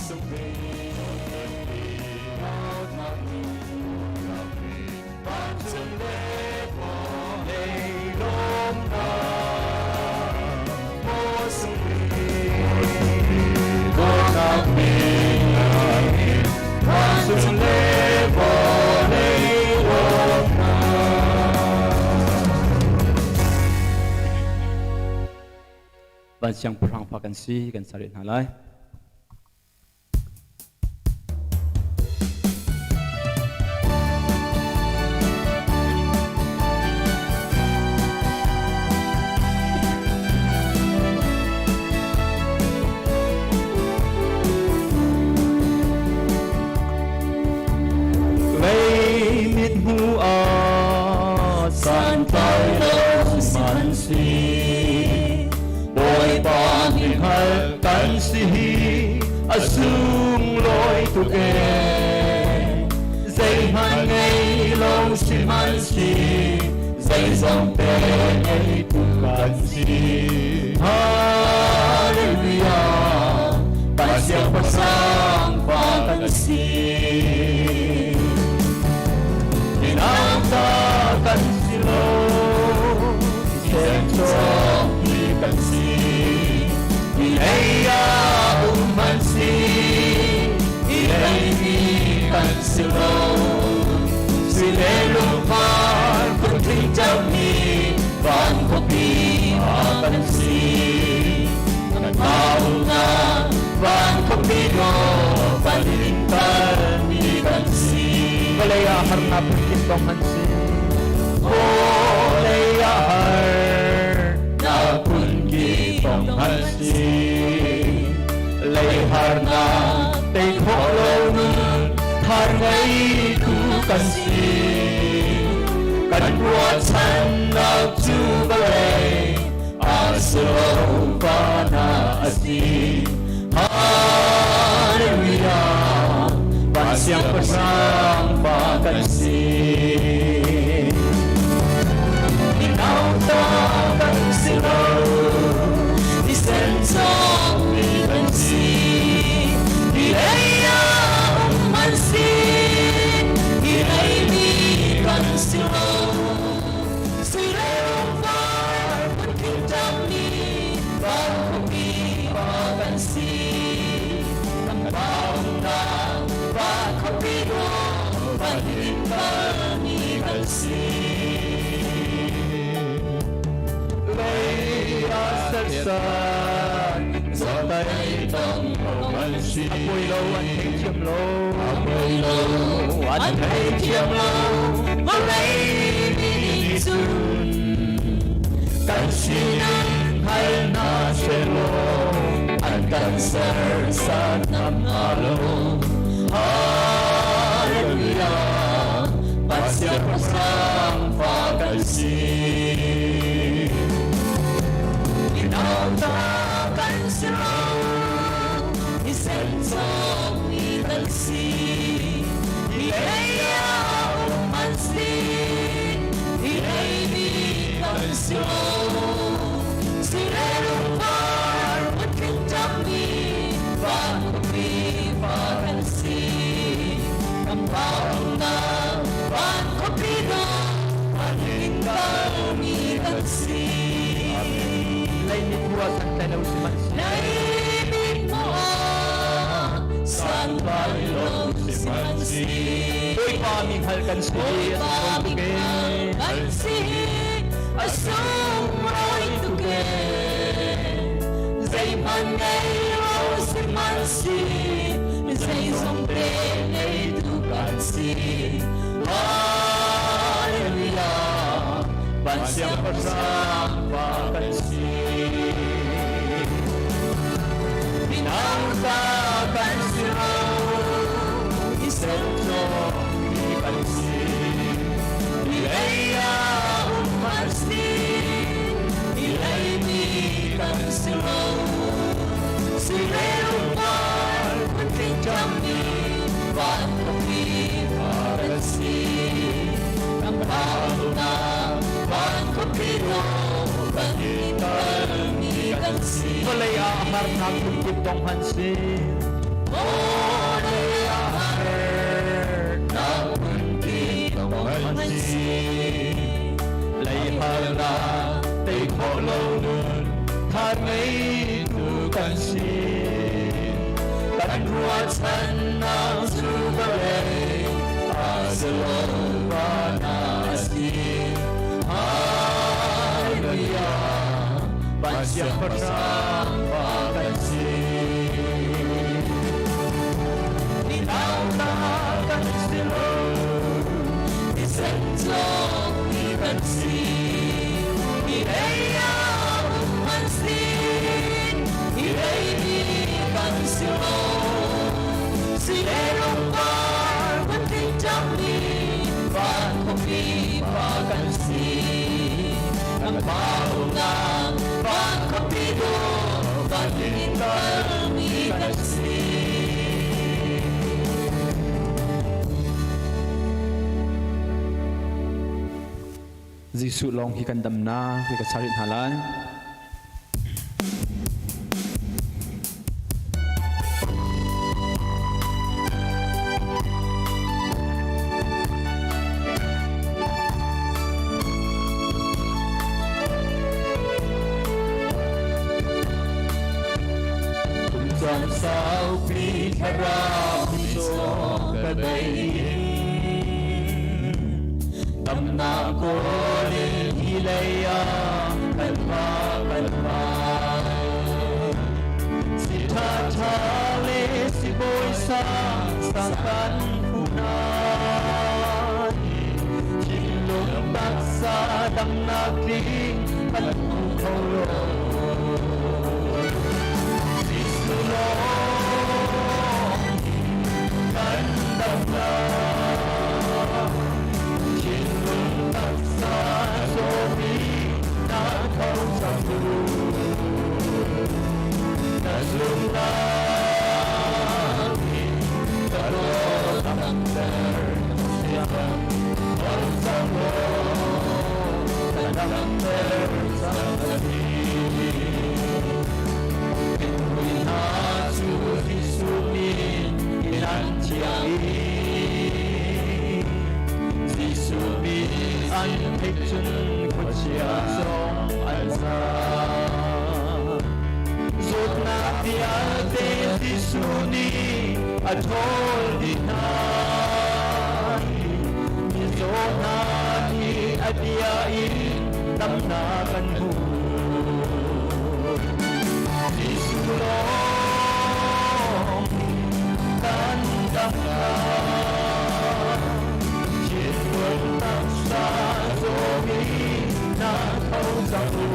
Van siangpahrang fa kan si kan sa rih hna lai. Lei mit hmu ah santlai lo sihmanhseh Bawipa nih hngalh kan si hi a sunglawi tuk ee. Zeihmanh ngei lo sihmanhseh zeizong te ngeitu kan si. Hallelujah, kan siangpahrang pa kan si. Minang ta kan si lo, thisen cawkmi kan si. Mi lei ah um an si, i leimi kan si lo. Sui le lungvar phunthing ṭammi van khuapi ah kan si. Kan maumnak van khuapi dawh van in kalmi kan si. Vawlei ah harnak phunkip tong an si. Vawlei ah harnak phunkip tong an si. Lei harnak tei khawh lo nun thar ngeitu kan si. Kan ruahchannak cu vawlei a si lo van ah a si. Hallelujah, van siangpahrang pa kan si. Minauta kan si lo, thisen cawkmi kan si. Hi lei ah um an si, hi leimi kan si lo. Sui le lungvar phunthing ṭammi van khuapi pa kan si. Kan paumnak van khuapi dawh van in kalmi kan si. Lei ah sersan zawtai tong an si. A poi lo an thei thiam lo. A poi lo an thei thiam lo. Vawlei mi nih cun kan sinak hngal hna sehlaw an kan sersan hnga lo. Hallelujah, Van siangpahrang fa kan si. Minauta kan si lo, thisen cawkmi kan si. Hi lei ah um an si, hi lei mi kan si lo. Si le lungvar phunthing ṭammi van khuapi fa kan si. Kan paumnak van khuapi dawh van in kalmi kan si. Lei mit hmuh ah santlai lo sihmanhseh. Lei mit hmuh ah santlai lo sihmanhseh. Bawipa mi hngal kan si Bawipa mi hngal kan si a sunglawi tuk e. Zeihmanh ngei lo sihmanhseh zeizong te ngeitu kan si. Hallelujah, van siangpahrang pa kan si. Minauta kan si lo, thisen cawkmi kan si. Mi lei ah um an si, mi lei mi kan si lo. Si le lungvar phunthing ṭammi van khuapi fa kan si. Kan paumnak van khuapi dawh kan i kalmi kan si. Vawlei ah harnak phunkip tong hmanh si. Vawlei ah harnak phunkip tong an si. Leihalnak tei khawh lo nun tha ngeitu kan si. Kan ruahchannak cu vawlei a si lo van ah a si. Hallelujah, van siangpahrang pa kan si. Mi nauta kan si lo, thisen cawkmi kan si. Hi lei ah um an si, hi lei mi kan si lo. Si le lungvar phunting cangmi van khuapi pa kan si. Kan pa umnak van khuapi dawh van in kalmi kan si. Jesuh lawng hi kan damnak hi ka sarit hna lai. Kum caan saupi thlarau zaw ka bei damnak kawl in hi lei ah kan va kan vai. Si ṭha ṭha le si bawi sang sang kan phu hna. Thinlung taksa damnak tling kan hmu kho lo. Jesuh lawng kan damnak. Thinlung taksa zawmi na tho cang Na zumhnak nih ka dawt damter siang tho cang law ka damter cang a ti. Mithmui hna cu Jesuh min in an thiang i Jesuh min an theih cun khuachia zong an zaam. Zawtnak vialte Jesuh nih a ṭhawl dih hna. Mizaw hna nih a bia in damnak an hmu. Jesuh lawng kan damnak. Thinlung taksa zawmi na tho cang u.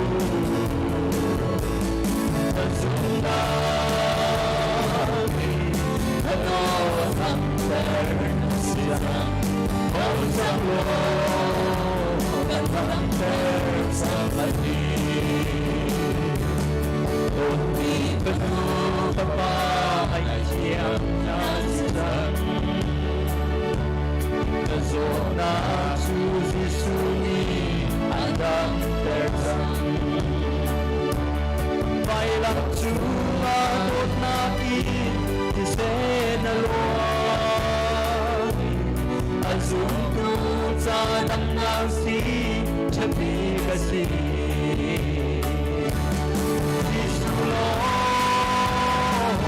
Na zumhnak in ka nawl damter na si cang. Tho cang law kan damter cang a ti. Dawtmi ka nu ka pa ngaihthiam na si cang. Na zawtnak cu Jesuh nih an damter cang. Vailam cungah dawtnak in thisen a luang. A zumtu ca damnak si ṭhapi ka si. Jesuh lawng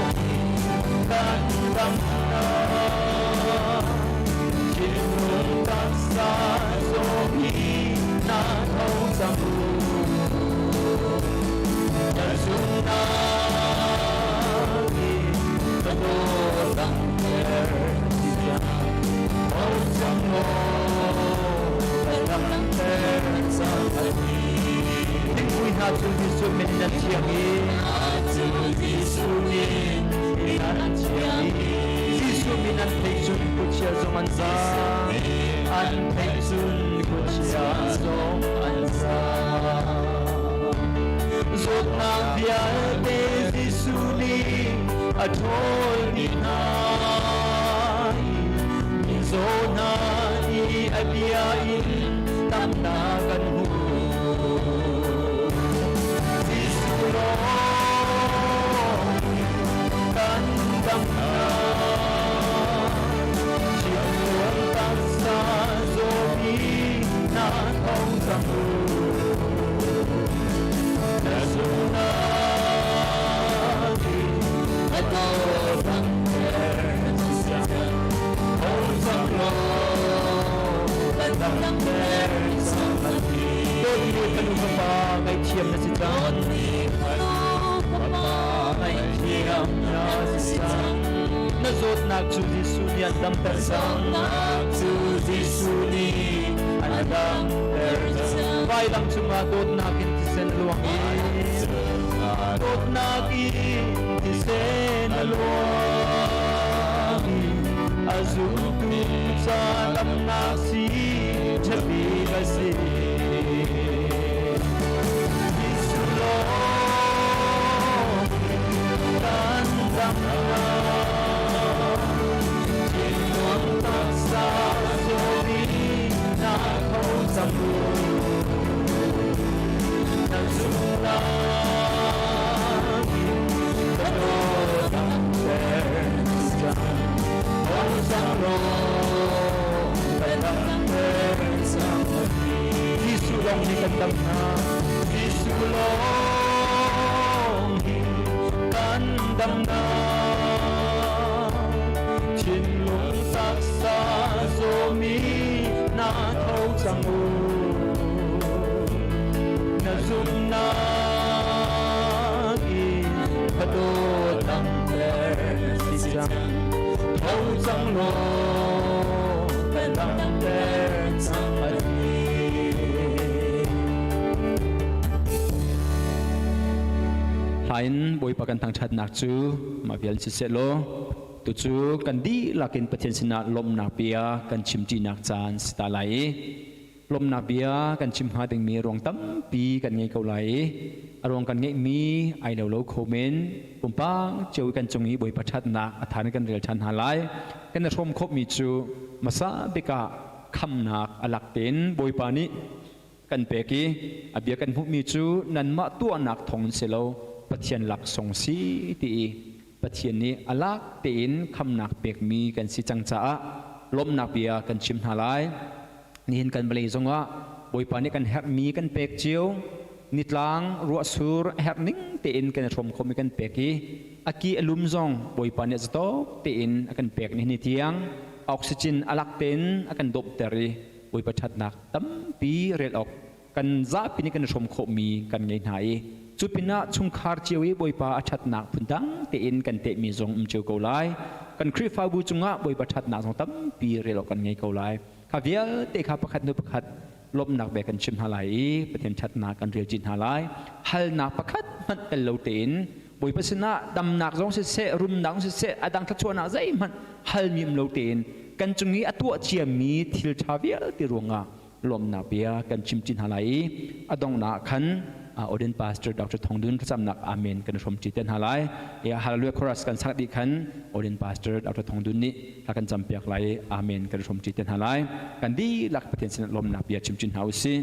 kan damnak. Thinlung taksa zawm hi na tho cang u. Na zumhnak in ka dawt damter tiang tho cang law ka damter cang a ti. Thingpui hna cu Jesuh min nan thiang i Cu Jesuh min nan thiang i Jesuh min an theih cun khuachia zong an zaam. An theih cun khuachia zong an zaam. Zawtnak vialte Jesuh nih a ṭhawl dih hna. Mizaw hna nih a bia in damnak kan hmu. Jesuh lawng kan damnak. nu ka pa ngaihthiam na si cang. Ngaihthiam na si cang. Na zawtnak cu Jesuh nih an damter cang. Cu Jesuh nih an damter cang. Vailam cungah dawtnak in thisen a luang i dawtnak in thisen a luang i a zumtu ca damnak si ṭhapi a si. Jesuh lawng kan damnak thinlung taksa zawmi na kho cang na zumnak in ka dawt cang tho cang law ka damter cang. Jesuh lawng hi kan dam hna. Jesuh lawng hi kan dam hna. Thinlung taksa zawmi na tho cang u. Na zumnak in ka dawt damter si cang. Tho cang law ka damter cang a ti. Hlain Bawipa kan thangṭhatnak cu mah vial siseh law tucu kan dihlak in Pathian sinah lawmhnak bia kan chimṭinak caan si ta lai i lawmhnak bia kan chim hnga dingmi ruang tampi kan ngei ko lai i a ruang kan ngeihmi ai lo lo kho men. Pumpak cio kan cung i Bawipa ṭhatnak a than kan rel ṭhan hna lai. Kan i hrawm khawhmi cu hmasa bik ah khamnak a lak tein Bawipa nih kan pek i a bia kan hmuhmi cu nanmah tuahnak thawng si lo, Pathian laksawng si ti i Pathian nih a lak tein khamnak pekmi kan si cang caah lawmhnak bia kan chim hna lai. Nihin kan vawlei zongah Bawipa nih kan herhmi kan pek cio. Nitlang ruahsur a herh ning tein kan i hrawm khomi kan pek i a ki a lum zong Bawipa nih zatawk tein a kan pek nihin ni tiang oxygen a lak tein a kan dawpter i Bawipa ṭhatnak tampi rel awk kan zapi nih kan i hrawm khawhmi kan ngei hna i cu pinah chungkhar cio i Bawipa a ṭhatnak phundang tein kan tehmi zong um cio ko lai. Kan Khrihfabu cungah Bawipa ṭhatnak zong tampi rel awk kan ngei ko lai. Kha vialte kha pakhat hnu pakhat lawmhnak bia kan chim hna lai i Pathian ṭhatnak kan rel chin hna lai. Halnak pakhat hmanh tel lo tein Bawipa sinah damnak zong siseh, rumnak zong siseh, a dang thluachuahnak zeihmanh halmi um lo tein kan cung i a tuah ciami thil ṭha vialte ruangah lawmhnak bia kan chim chin hna lai i a donghnak khan Odin Pastor Dr. Thong Dun thlacamnak amen kan hrawm ṭi te hna lai. Ya Hallelujah chorus kan sak dih khan Odin Pastor Dr. Thong Dun nih hla kan campiak lai i amen kan hrawm ṭi te hna lai. Kan dihlak Pathian sinah lawmhnak bia chim chin hna usih.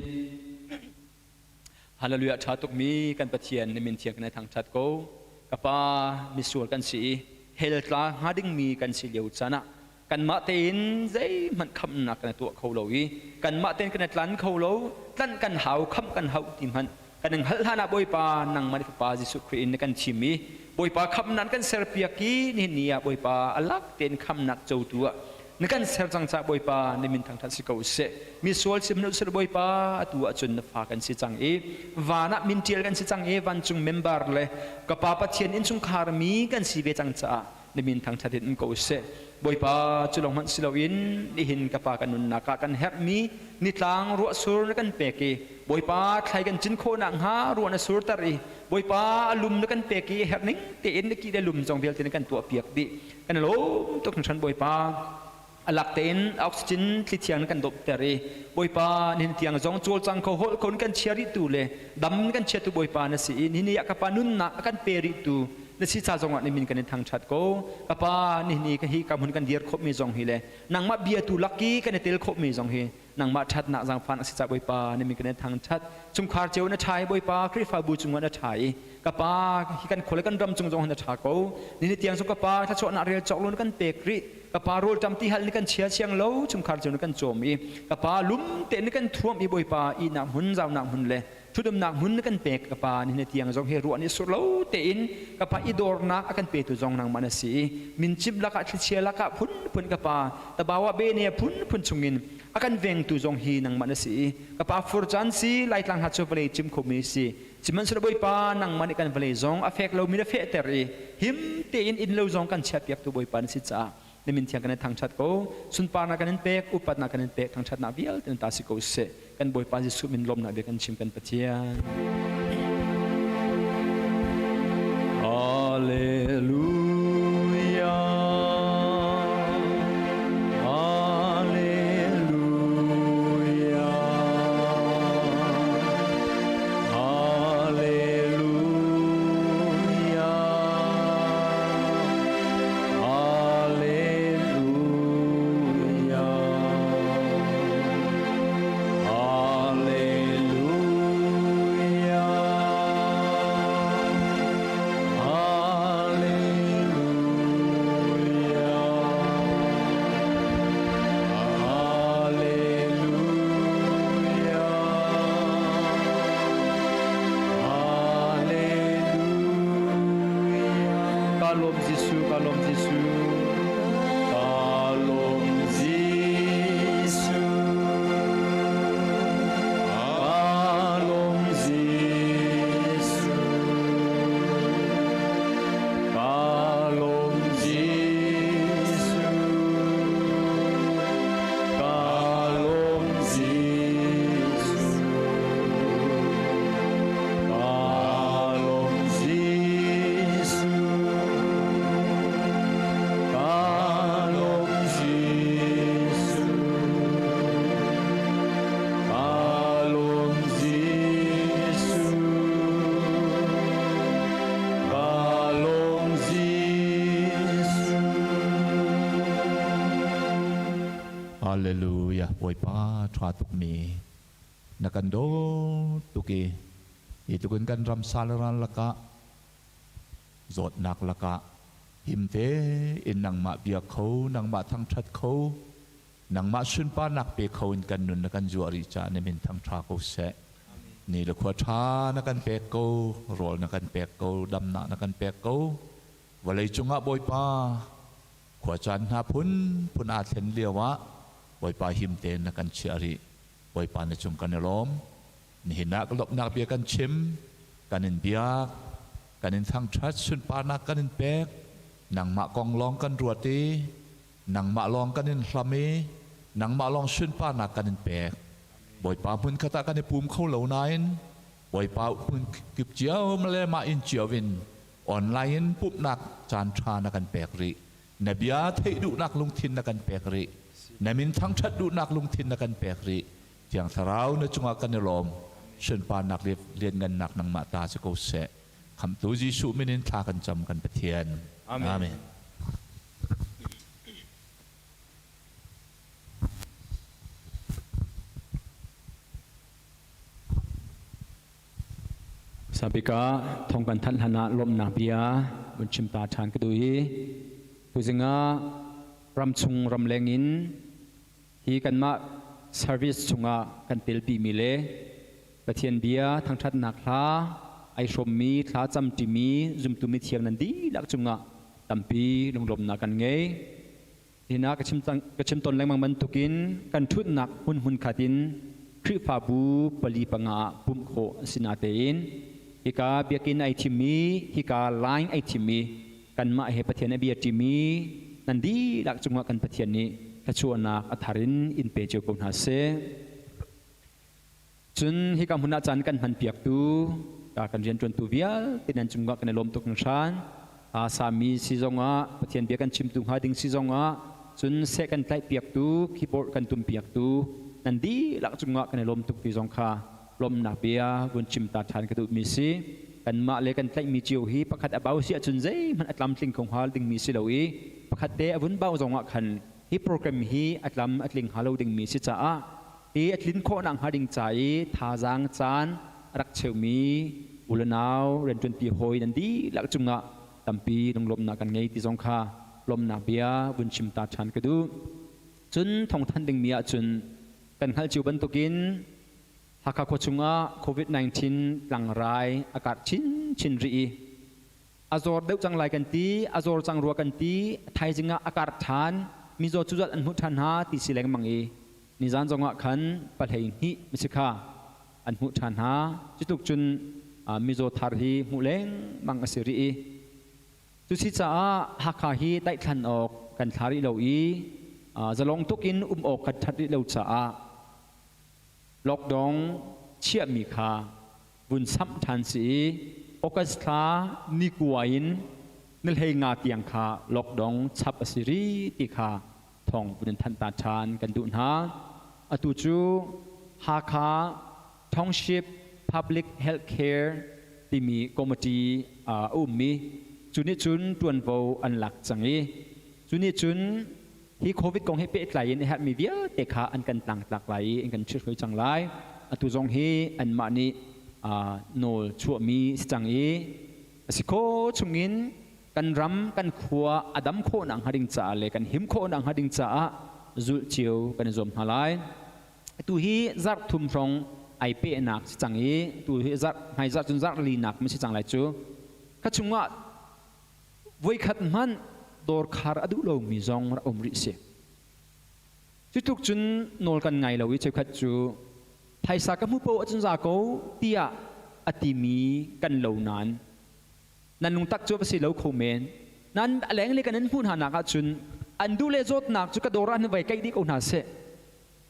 Hallelujah ṭha tukmi kan Pathian na min thiang kan i thangṭhat ko. Ka Pa misual kan si i hell tla hnga dingmi kan si lio caan ah kanmah tein zeihmanh khamhnak kan i tuah kho lo i kanmah tein kan i tlan kho lo, tlanh kan hau, khamh kan hauh ti hmanh kan in hngalh hlan ah Bawipa nangmah nih Fapa Jesuh Khrih in na kan thim i Bawipa khamhnak kan serpiak i nihin ni ah Bawipa a lak tein khamhnak cotu ah na kan ser cang caah Bawipa na min thangṭhat si ko seh. Misual si hmanh usih Bawipa, atu ahcun na fa kan si cang i van ah min ṭial kan si cang i vancung member le ka Pa Pathian innchungkhar mi kan si ve cang caah na min thangṭhat in um ko seh. Bawipa, cu lawng hmanh si loin nihin ka Pa kan nunnak ah kan herhmi nitlang ruahsur na kan pek i Bawipa thlai kan cin khawh nakhnga ruah na surter i Bawipa a lum na kan pek i herh ning tein na ki le lum zong vialte na kan tuahpiak dih. Kan lawm tuk hringhran Bawipa. A lak tein oxygen thlithiang kan dawpter i Bawipa, nihin tiang zong cawlcang kho holh kho kan chia rih tu le dam kan chiatu Bawipa na si i nihin ah ka Pa nunnak a kan pe rih tu na si ca zongah nimin kan in thangṭhat ko. Ka Pa, nihin i ka hi ka hmun kan dir khawhmi zong hi le nangmah bia tu lak i kan i tel khawhmi zong hi nangmah ṭhatnak zaangfan a si ca Bawipa, nimin kan in thangṭhat. Chungkhar cio na ṭha i Bawipa, Khrihfabu cungah na ṭha i ka Pa, hi kan khua le kan ram cung zong na ṭha ko. Nihin tiang cu ka Pa, thluachuahnak rel cawk lo na kan pek rih. Ka Pa, rawlṭam ti hal ni kan chia siang lo, chungkhar cio na kan cawm i ka Pa, lum tein na kan thuam i Bawipa, ihnak hmun, zaunak hmun le Ṭhutdumnak hmun na kan pek ka Pa, nihin tiang zong hi ruah nih sur lo tein ka Pa i dawrnak a kan petu zong nangmah na si i mincimh lakah thlichia lakah phunphun ka Pa tabawa be ne phunphun chungin a kan vengtu zong hi nangmah na si i ka Pa fur caan si Laitlang hna cu vawlei cim khomi si. Sihmanhsehlaw Bawipa, nangmah nih kan vawlei zong a fek lomi na fehter i him tein innlo zong kan chiahpiaktu Bawipa na si caah na min thiang kan in thangṭhat ko. Sunparnak kan in pek, upatnak kan in pek, thangṭhatnak vialte na ta si ko seh. Kan Bawipa Jesuh min lawmnak bia kan chim kan Pathian. Alleluia. Alleluia. Alleluia. Alleluia. Alleluia. Alleluia. Alleluia. Alleluia. Ka lawm Jesuh, ka lawm Jesuh. Ka lawm Jesuh. Ka lawm Jesuh. Ka lawm Jesuh. Ka lawm Jesuh. Ka lawm Jesuh. Ka lawm Jesuh. Ka lawm Jesuh. Ka lawm Jesuh. Hallelujah. Bawipa ṭha tukmi na kan dawt tuk i hi tluk in kan ram sal ral lakah zawtnak lakah him tein nangmah bia kho nangmah thangṭhat kho nangmah sunparnak pe kho in kan nun na kan zuah rih caah na min thangṭha ko seh. Ni le khua ṭha na kan pek ko, rawl na kan pek ko, damnak na kan pek ko. Vawlei cungah Bawipa khua caan hna phunphun aa thlen lio ah Bawipa him tein na kan chiah rih. Bawipa na cung kan i lawm. Nihin ah lawmhnak bia kan chim, kan in biak, kan in thangṭhat, sunparnak kan in pek. Nangmah kong lawng kan ruat i nangmah lawng kan in hlam i nangmah lawng sunparnak kan in pek. Bawipa hmunkhat ah kan i pum kho lo nain Bawipa hmun kip cio le mah inn cio in online in pumhnak caan ṭha na kan pek rih. Na bia theih duhnak lungthin na kan pek rih. Na min thangṭhat duhnak lungthin na kan pek rih. Thiang Thlarau na cungah kan i lawm. Sunparnak le lianngannak nangmah ta si ko seh. Khamhtu Jesuh min in thla kan cam kan Pathian. Amen. Amen. Sabika thong kan thanh hlan ah lawmhnak bia vun chim ta ṭhan ka duh i tuzing ah ramchung ramleng in hi kanmah service chungah kan telpi mi le Pathian bia thangṭhatnak hla ai hrawmmi thla camṭimi zumtu mithiang nan dihlak cungah tampi lunglawmhnak kan ngei. Hina ka chim tawn lengmang bantukin kan ṭhutnak hmun hmun khat in Khrihfabu pali panga ah pumh khawh a si natein hika biakinn ai thimmi, hika line ai thimmi, kanmah he Pathian a bia ṭimi nan dihlak cungah kan Pathian nih thluachuahnak a thar in in pe cio ko hna seh. Cun hika hmun ah caan kan hmanpiaktu kan rianṭuantu vialte nan cungah kan i lawm tuk hringhran. Sami si zongah Pathian bia kan chimtu hnga ding si zongah cun seh kan tlaihpiaktu keyboard kan tumpiaktu nan dihlak cungah kan i lawm tuk ti zong kha lawmhnak bia vun chim ta ṭhan ka duhmi si. Kanmah le kan tlaihmi cio hi pakhat a bau si ahcun zeihmanh a tlamtling kho hnga dingmi si lo i pakhat te a vun bau zongah khan hi program hi a tlam a tling hnga lo dingmi si caah hi a tlin khawhnak hnga ding ca i thazaang caan a rak cheumi u le nau rianṭuanpi hawi nan dihlak cungah tampi lunglawmhnak kan ngei ti zong kha lawmhnak bia vun chim ta ṭhan ka duh. Cun thawngthanh dingmi ahcun kan hngalh cio bantukin Hakha khua chungah COVID-19 tlangrai a karh chinchin rih i a zawr deuh cang lai kan ti, a zawr cang rua kan ti, thaizing ah a karh ṭhan, mizaw cu zat an hmuh ṭhan hna ti si lengmang i nizan zongah khan pahlei hnih misikha an hmuh ṭhan hna. Cutluk cun mizaw thar hi hmuh lengmang a si rih i Cusicaah Hakha hi daihthlan awk kan thla rih lo i zalong tuk in um awk kan ṭhat rih lo caah lockdown chiahmi kha vun samh ṭhan si i August thla ni kua in ni 15 tiang kha lockdown chap a si rih ti kha thawng vun in thanh ta ṭhan kan duh hna. Atu cu Hakha Township Public Health Care timi committee a ummi cu nih cun ṭuanvo an lak cang i cu nih cun hi COVID kong he pehtlai in a herhmi vialte kha an kan tlangtlak lai i an kan ṭhithruai cang lai. Atu zong hi anmah nih nawl chuahmi si cang i a si kho chungin kan ram kan khua a dam khawh nakhnga ding caah le kan him khawh nakhnga ding caah zulh cio kan i zuam hna lai. Tu hi zarh thum hrawng ai pehnak si cang i tu hi zarh hmai zarh cun zarh linak ma si cang lai cu. Kha chungah voikhat hmanh dawr khar a duh lomi zong rak um rih si. Cutluk cun nawl kan ngai lo i cheukhat cu phaisa ka hmu paoh ahcun za ko tiah a timi kan lo nain nan lungtak cu va si lo kho men. Nan a lenglei kan in hmuh hna nak ahcun an duh le zawtnak cu ka dawr ah nan vai kaih dih ko hna seh.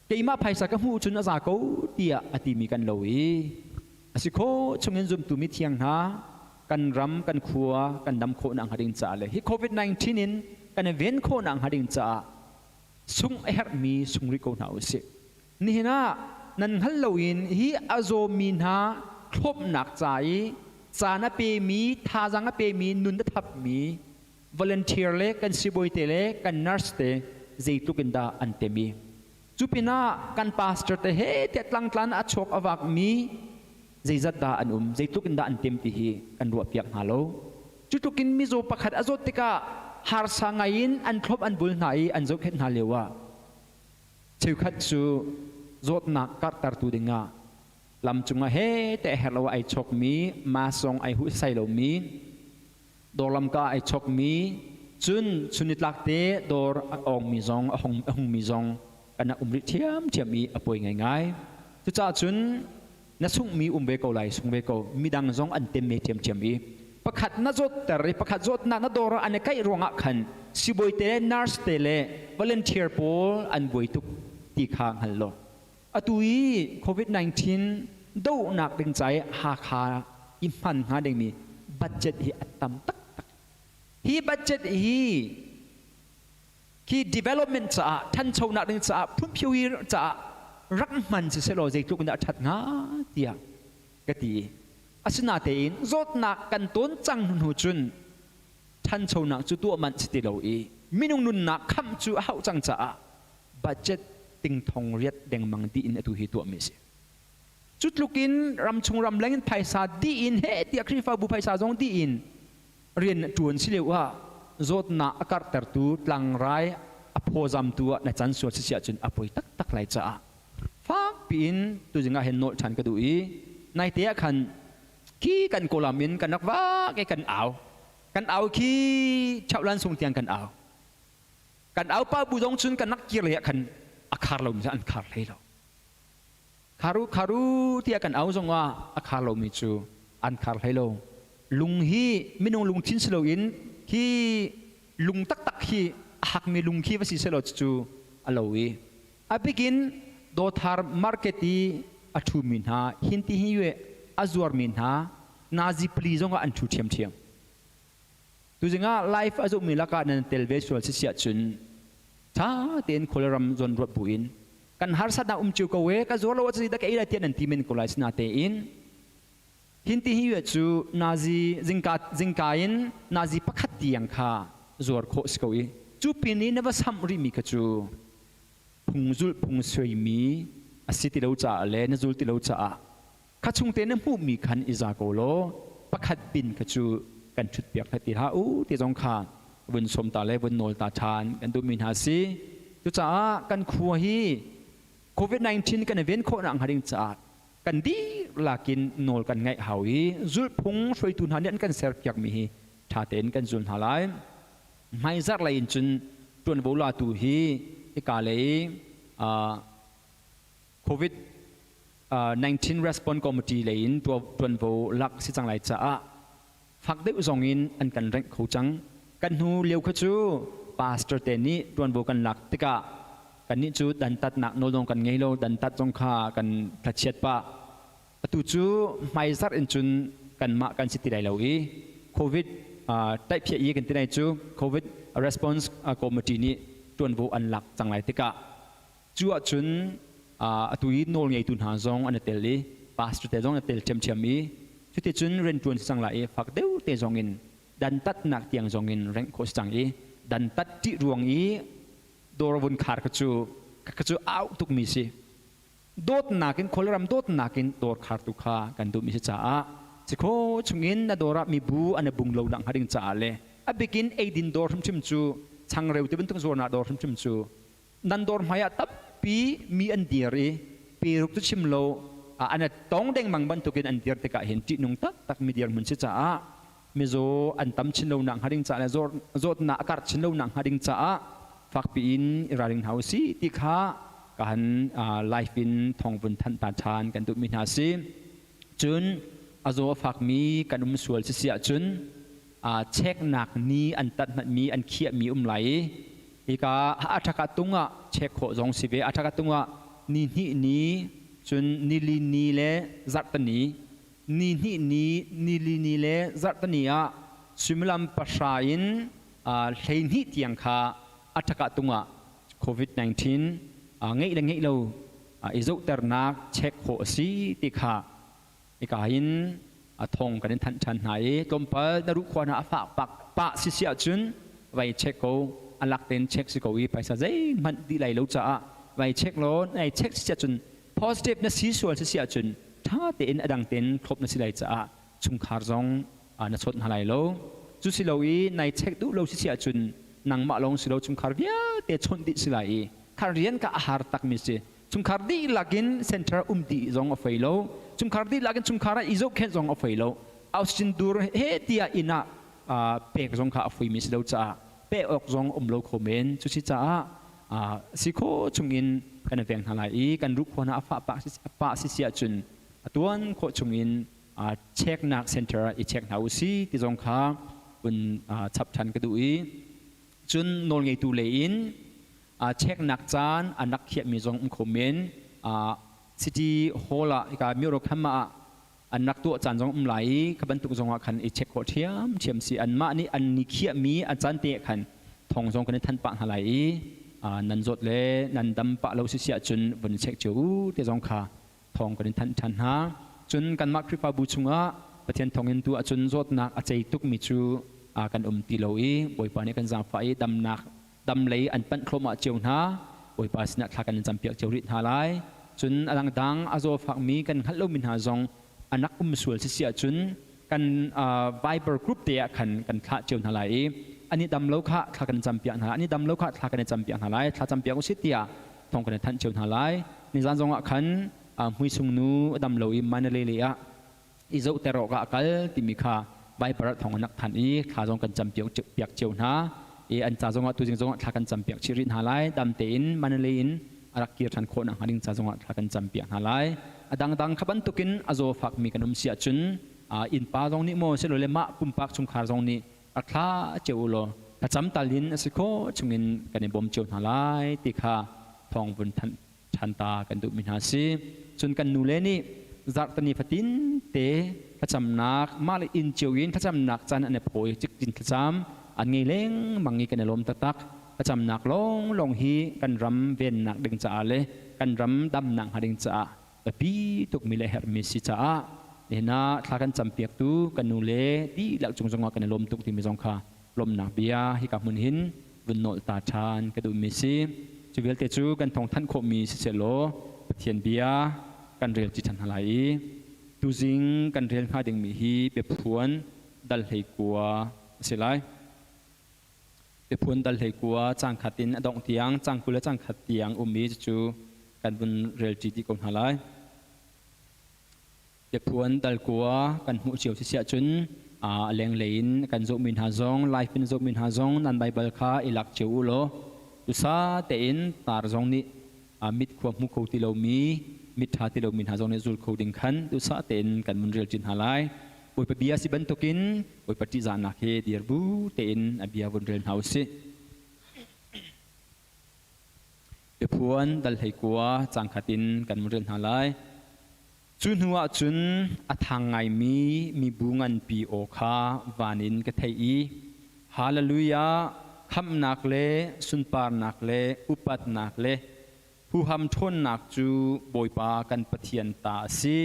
Keimah phaisa ka hmuh cun a za ko tiah a timi kan lo i a si khawh chungin zumtu mithiang hna kan ram kan khua kan dam khawh nak hnga ding caah le hi COVID-19 in kan i ven khawh nak hnga ding caah sung a herhmi sung rih ko hna usih. Nihin ah nan hngal loin hi a zawmi hna thlopnak ca i caan a pemi thazaang a pemi nun a thapmi volunteer le kan sibawi te le kan nurse te zeitluk in dah an tem i cu pinah kan pastor te he tiah tlangtlan a chuak a vakmi zeizat dah an um zeitluk in dah an tem ti hi kan ruah piak hna lo. Cu tluk in mizaw pakhat a zawt tikah harsa ngai in an thlop an bul hna i an zohkhenh hna lio ah cheukhat cu zawtnak karhtertu dingah lam cungah he te herh lo ai chawkmi mask zong ai huh sai lomi dawrlam ka ai chokmi cun chunitlak te dawr a ongmi zong a hung a hungmi zong kan um rih ṭhiamṭhiam i a poi ngaingai. Cucaah cun na sunghmi um ve ko lai, sung ve ko, midang zong an tem ve ṭhiamṭhiam i pakhat na zawtter i pakhat zawtnak na dawr ah an i kaih ruangah khan sibawi te le nurse te le volunteer pawl an buai tuk ti kha hngal law atu i COVID-19 dohnak ding ca i Hakha i hman hnga dingmi budget hi a tam taktak. Hi budget hi khi development caah ṭhanchonak ding caah phunphio caah rak hman si sehlaw zeitluk in dah a ṭhat hnga tiah ka ti. Asinatein zawtnak kan tawn cang hnu cun ṭhanchonak cu tuah manh si ti lo i minung nunnak khamh cu a hauh cang caah budget ting thong riat dengmang dih in atu hi tuahmi a si. Cu tluk in ramchung ramleng in phaisa dih in he tiah Khrihfabu phaisa zong dih in rian ṭuan si lio ah zawtnak a karhtertu tlangrai a phawzamtu ah na can sual si ahcun a poi taktak lai caah fak piin tuzing ah hin nawlh ṭhan ka duh i naite ah khan khi kan kawlam in kan rak vak i kan au kan au khi chauhlan sung tiang kan au kan au pa bu zong cun kan rak kir lei ah khan a khar lomi cu an khar hlei lo. Kharu kharu tiah kan au zongah a khar lomi cu an khar hlei lo. Lung hi minung lungthin si loin hi lung taktak hi a hakmi lung khi va si sehlaw cucu a lo i a bikin Dawthar market i a ṭhumi hna hinti hi yue a zuarmi hna nazi pali zongah an ṭhu ṭhiamṭhiam. Tuzing ah life a zummi lakah nan tel ve sual si siah cun ṭha tein khualram zawn ruat buin kan harsatnak um cio ko e ka zuar lo ah dah ka ei lai tiah nan ti men ko lai sinatein hinti hi cu nazi zingka zingka in nazi pakhat tiang kha zuar khawh si ko i cu pin i na va samh rihmi kha cu phung zulh phung suaimi a si ti lo caah le na zul ti lo caah kha chung te na hmuhmi khan i za ko law pakhat pin kha cu kan ṭhut piak hna ti hlah u ti zong kha vun sawm ta le vun nawl ta ṭhan kan duhmi hna si. Cucaah kan khua hi COVID-19 kan i ven khawh nak hnga ding caah Kan dihlak in nawl kan ngaih hau i zulhphung hruaitu hna nih an kan serpiakmi hi ṭha tein kan zul hna lai. Hmaizarh lei in cun ṭuanvo latu hi hika lei COVID 19 Response Committee lei in ṭuanvo lak si cang lai caah fak deuh zong in an kan rengh kho cang. Kan hnu lio kha cu pastor te nih ṭuanvo kan lak tikah kannih cu dantatnak nawl zong kan ngei lo, dantat zong kha kan thlachiat pah. Atu cu hmaizarh in cun kanmah kan si ti lai lo i COVID tlaihphiah i kan ti lai cu COVID Response Committee nih ṭuanvo an lak cang lai tikah Cu ahcun atu i nawlngeitu hna zong an i tel i pastor te zong an i tel ṭhiamṭhiam i cuticun rianṭuan si cang lai i fak deuh te zong in dantatnak tiang zong in rengh khawh si cang i dantat ṭih ruang i dawr vun khar kha cu kha cu au tukmi si. Dawtnak in khualram dawtnak in dawr khartu kha kan duhmi si caah cikho chungin na dawr ah mibu an i bung lo nak hnga ding caah le a bikin eidin dawr hrimhrim cu changreu ti bantuk zuarnak dawr hrimhrim cu Nan dawr hmai ah tampi mi an dir i peruk cu chim lo an tong dengmang bantukin an dir tikah hin ṭihnung taktak mi dirhmun si caah mizaw an tam chin lo nak hnga ding caah le zawtnak a karh chin lo nak hnga ding caah fakpi in i ralring hna usih ti kha ka han live in thawng vun thanh ta ṭhan kan duhmi hna si. Cun a zaw a fakmi kan um sual si si ahcun cheknak ni an tat mi an khiahmi um lai i hika a tung ah check khawh zong si ve. A tung ah ni hnih ni, cun nili ni le zarhtani, ni hnih ni, nili ni le zarhtani ah suimilam 8 in 12 tiang kha a tung ah COVID-19 ngeih le ngeih lo i zohternak check khawh a si ti kha hika hin a thong kan in thanh ṭhan hna i tlawmpal na ruhkhua hna a fah pak pah si si ahcun vai check ko. A lak tein check si ko i phaisa zeihmanh dih lai lo caah vai check law nai check si ahcun positive na si sual si si ahcun ṭha tein a dang tein thlop na si lai caah chungkhar zong na chawt hna lai lo. Cu si lo i nai check duh lo si si ahcun nangmah lawng si lo, chungkhar vialte chawnh dih si lai i khar rian ka a har takmi si. Chungkhar dihlak in center um dih zong a fei lo, chungkhar dihlak in chungkhar ah i zohkhenh zong a fei lo, oxygen dur he tiah inn ah pek zong kha a fuimi si lo caah pek awk zong um lo kho men. Cu si caah si kho chungin kan veng hna lai i kan ruhkhua hna a fah pah si si ahcun a tuan khawh chungin checknak center ah i check hna u si ti zong kha un chap ṭhan ka duh i cun nawlngeitu lei in checknak caan an rak khiahmi zong um kho men. City hall ah hika Myo Kham ah an rak tuah caan zong um lai i kha bantuk zong ah khan i check khawh ṭhiamṭhiam si. Anmah nih an ni khiahmi a caan te khan thong zong kan i thanh pah hna lai i nan zawt le nan dam pah lo si si ahcun vun check cio u ti zong kha thawng kan in thanh ṭhan hna. Cun kanmah Khrihfabu chungah Pathian thawngin tu ahcun zawtnak a cei tukmi cu kan um ti lo i Bawipa nih kan zaangfah i damnak dam lei an panh thluahmah cio hna. Bawipa sinah thla kan in campiak cio rih hna lai. Cun a dangdang a zawfakmi kan hngalh lomi hna zong an rak um sual si si ahcun kan Viber group te ah khan kan thlah cio hna lai i an i dam lo kha thla kan campiak hna lai, an i dam lo kha thla kan i campiak hna lai, thla campiak usih tiah thawng kan i thanh cio hna lai. Nizan zong ah khan hmuisung nu a dam lo i Mandalay lei ah i zohter awkah a kal timi kha Viber ah thawng an rak thanh i thla zong kan campiak piak cio hna i an ca zongah tuzing zongah thla kan campiak chih rih hna lai. Dam tein Mandalay in a rak kir ṭhan khawh nakhnga ding ca zongah thla kan campiak hna lai. A dangdang kha bantukin a zawfakmi kan um si ahcun innpa zong nih maw silole mah pumpak chungkhar zong nih rak thla cio u law thlacam tal in a si khawh chungin kan i bawm cio hna lai ti kha thawng vun thanh ṭhan ta kan duhmi hna si. Cun kan nule nih zarhteni fatin te thlacamnak mah le inn cio in thlacamnak caan an i phawi cikcin thlacam an ngei lengmang i kan i lawm taktak. Thlacamnak lawnglawng hi kan ram vennak ding caah le kan ram damnak hnga ding caah biapi tukmi le herhmi si caah nihin ah thla kan campiaktu kan nule dihlak cung zongah kan i lawm tuk timi zong kha lawmhnak bia hika hmun hin vun nolh ta ṭhan ka duhmi si. Cu vialte cu kan thawngthanh khawhmi sisehlaw Pathian bia kan rel ṭi ṭhan hna lai i tuzing kan rel hnga dingmi hi biaphuan dal 19 a si lai. Biaphuan dal 19 caang khat in a dongh tiang caang 21 tiang ummi cu kan vun rel ṭi dih ko hna lai. Biaphuan dalkua kan hmuh cio si siah cun a lenglei in kan zohmi hna zong live in zohmi hna zong nan Baibal kha i lak cio u law tusa tein tar zong nih mit khua hmu kho ti lomi mit ṭha ti lomi hna zong nih zul kho ding khan duhsah tein kan mun rel chin hna lai. Bawipa bia si bantukin Bawipa ṭihzahnak he dir bu tein a bia vun rel hna u sih. Biaphuan dal 19 cang khat in kan mun rel hna lai. Cu hnu ah cun a thang ngaimi mibu nganpi aw kha van in ka theih i Hallelujah! Khamhnak le sunparnak le upatnak le huham ṭhawnnak cu Bawipa kan Pathian ta a si.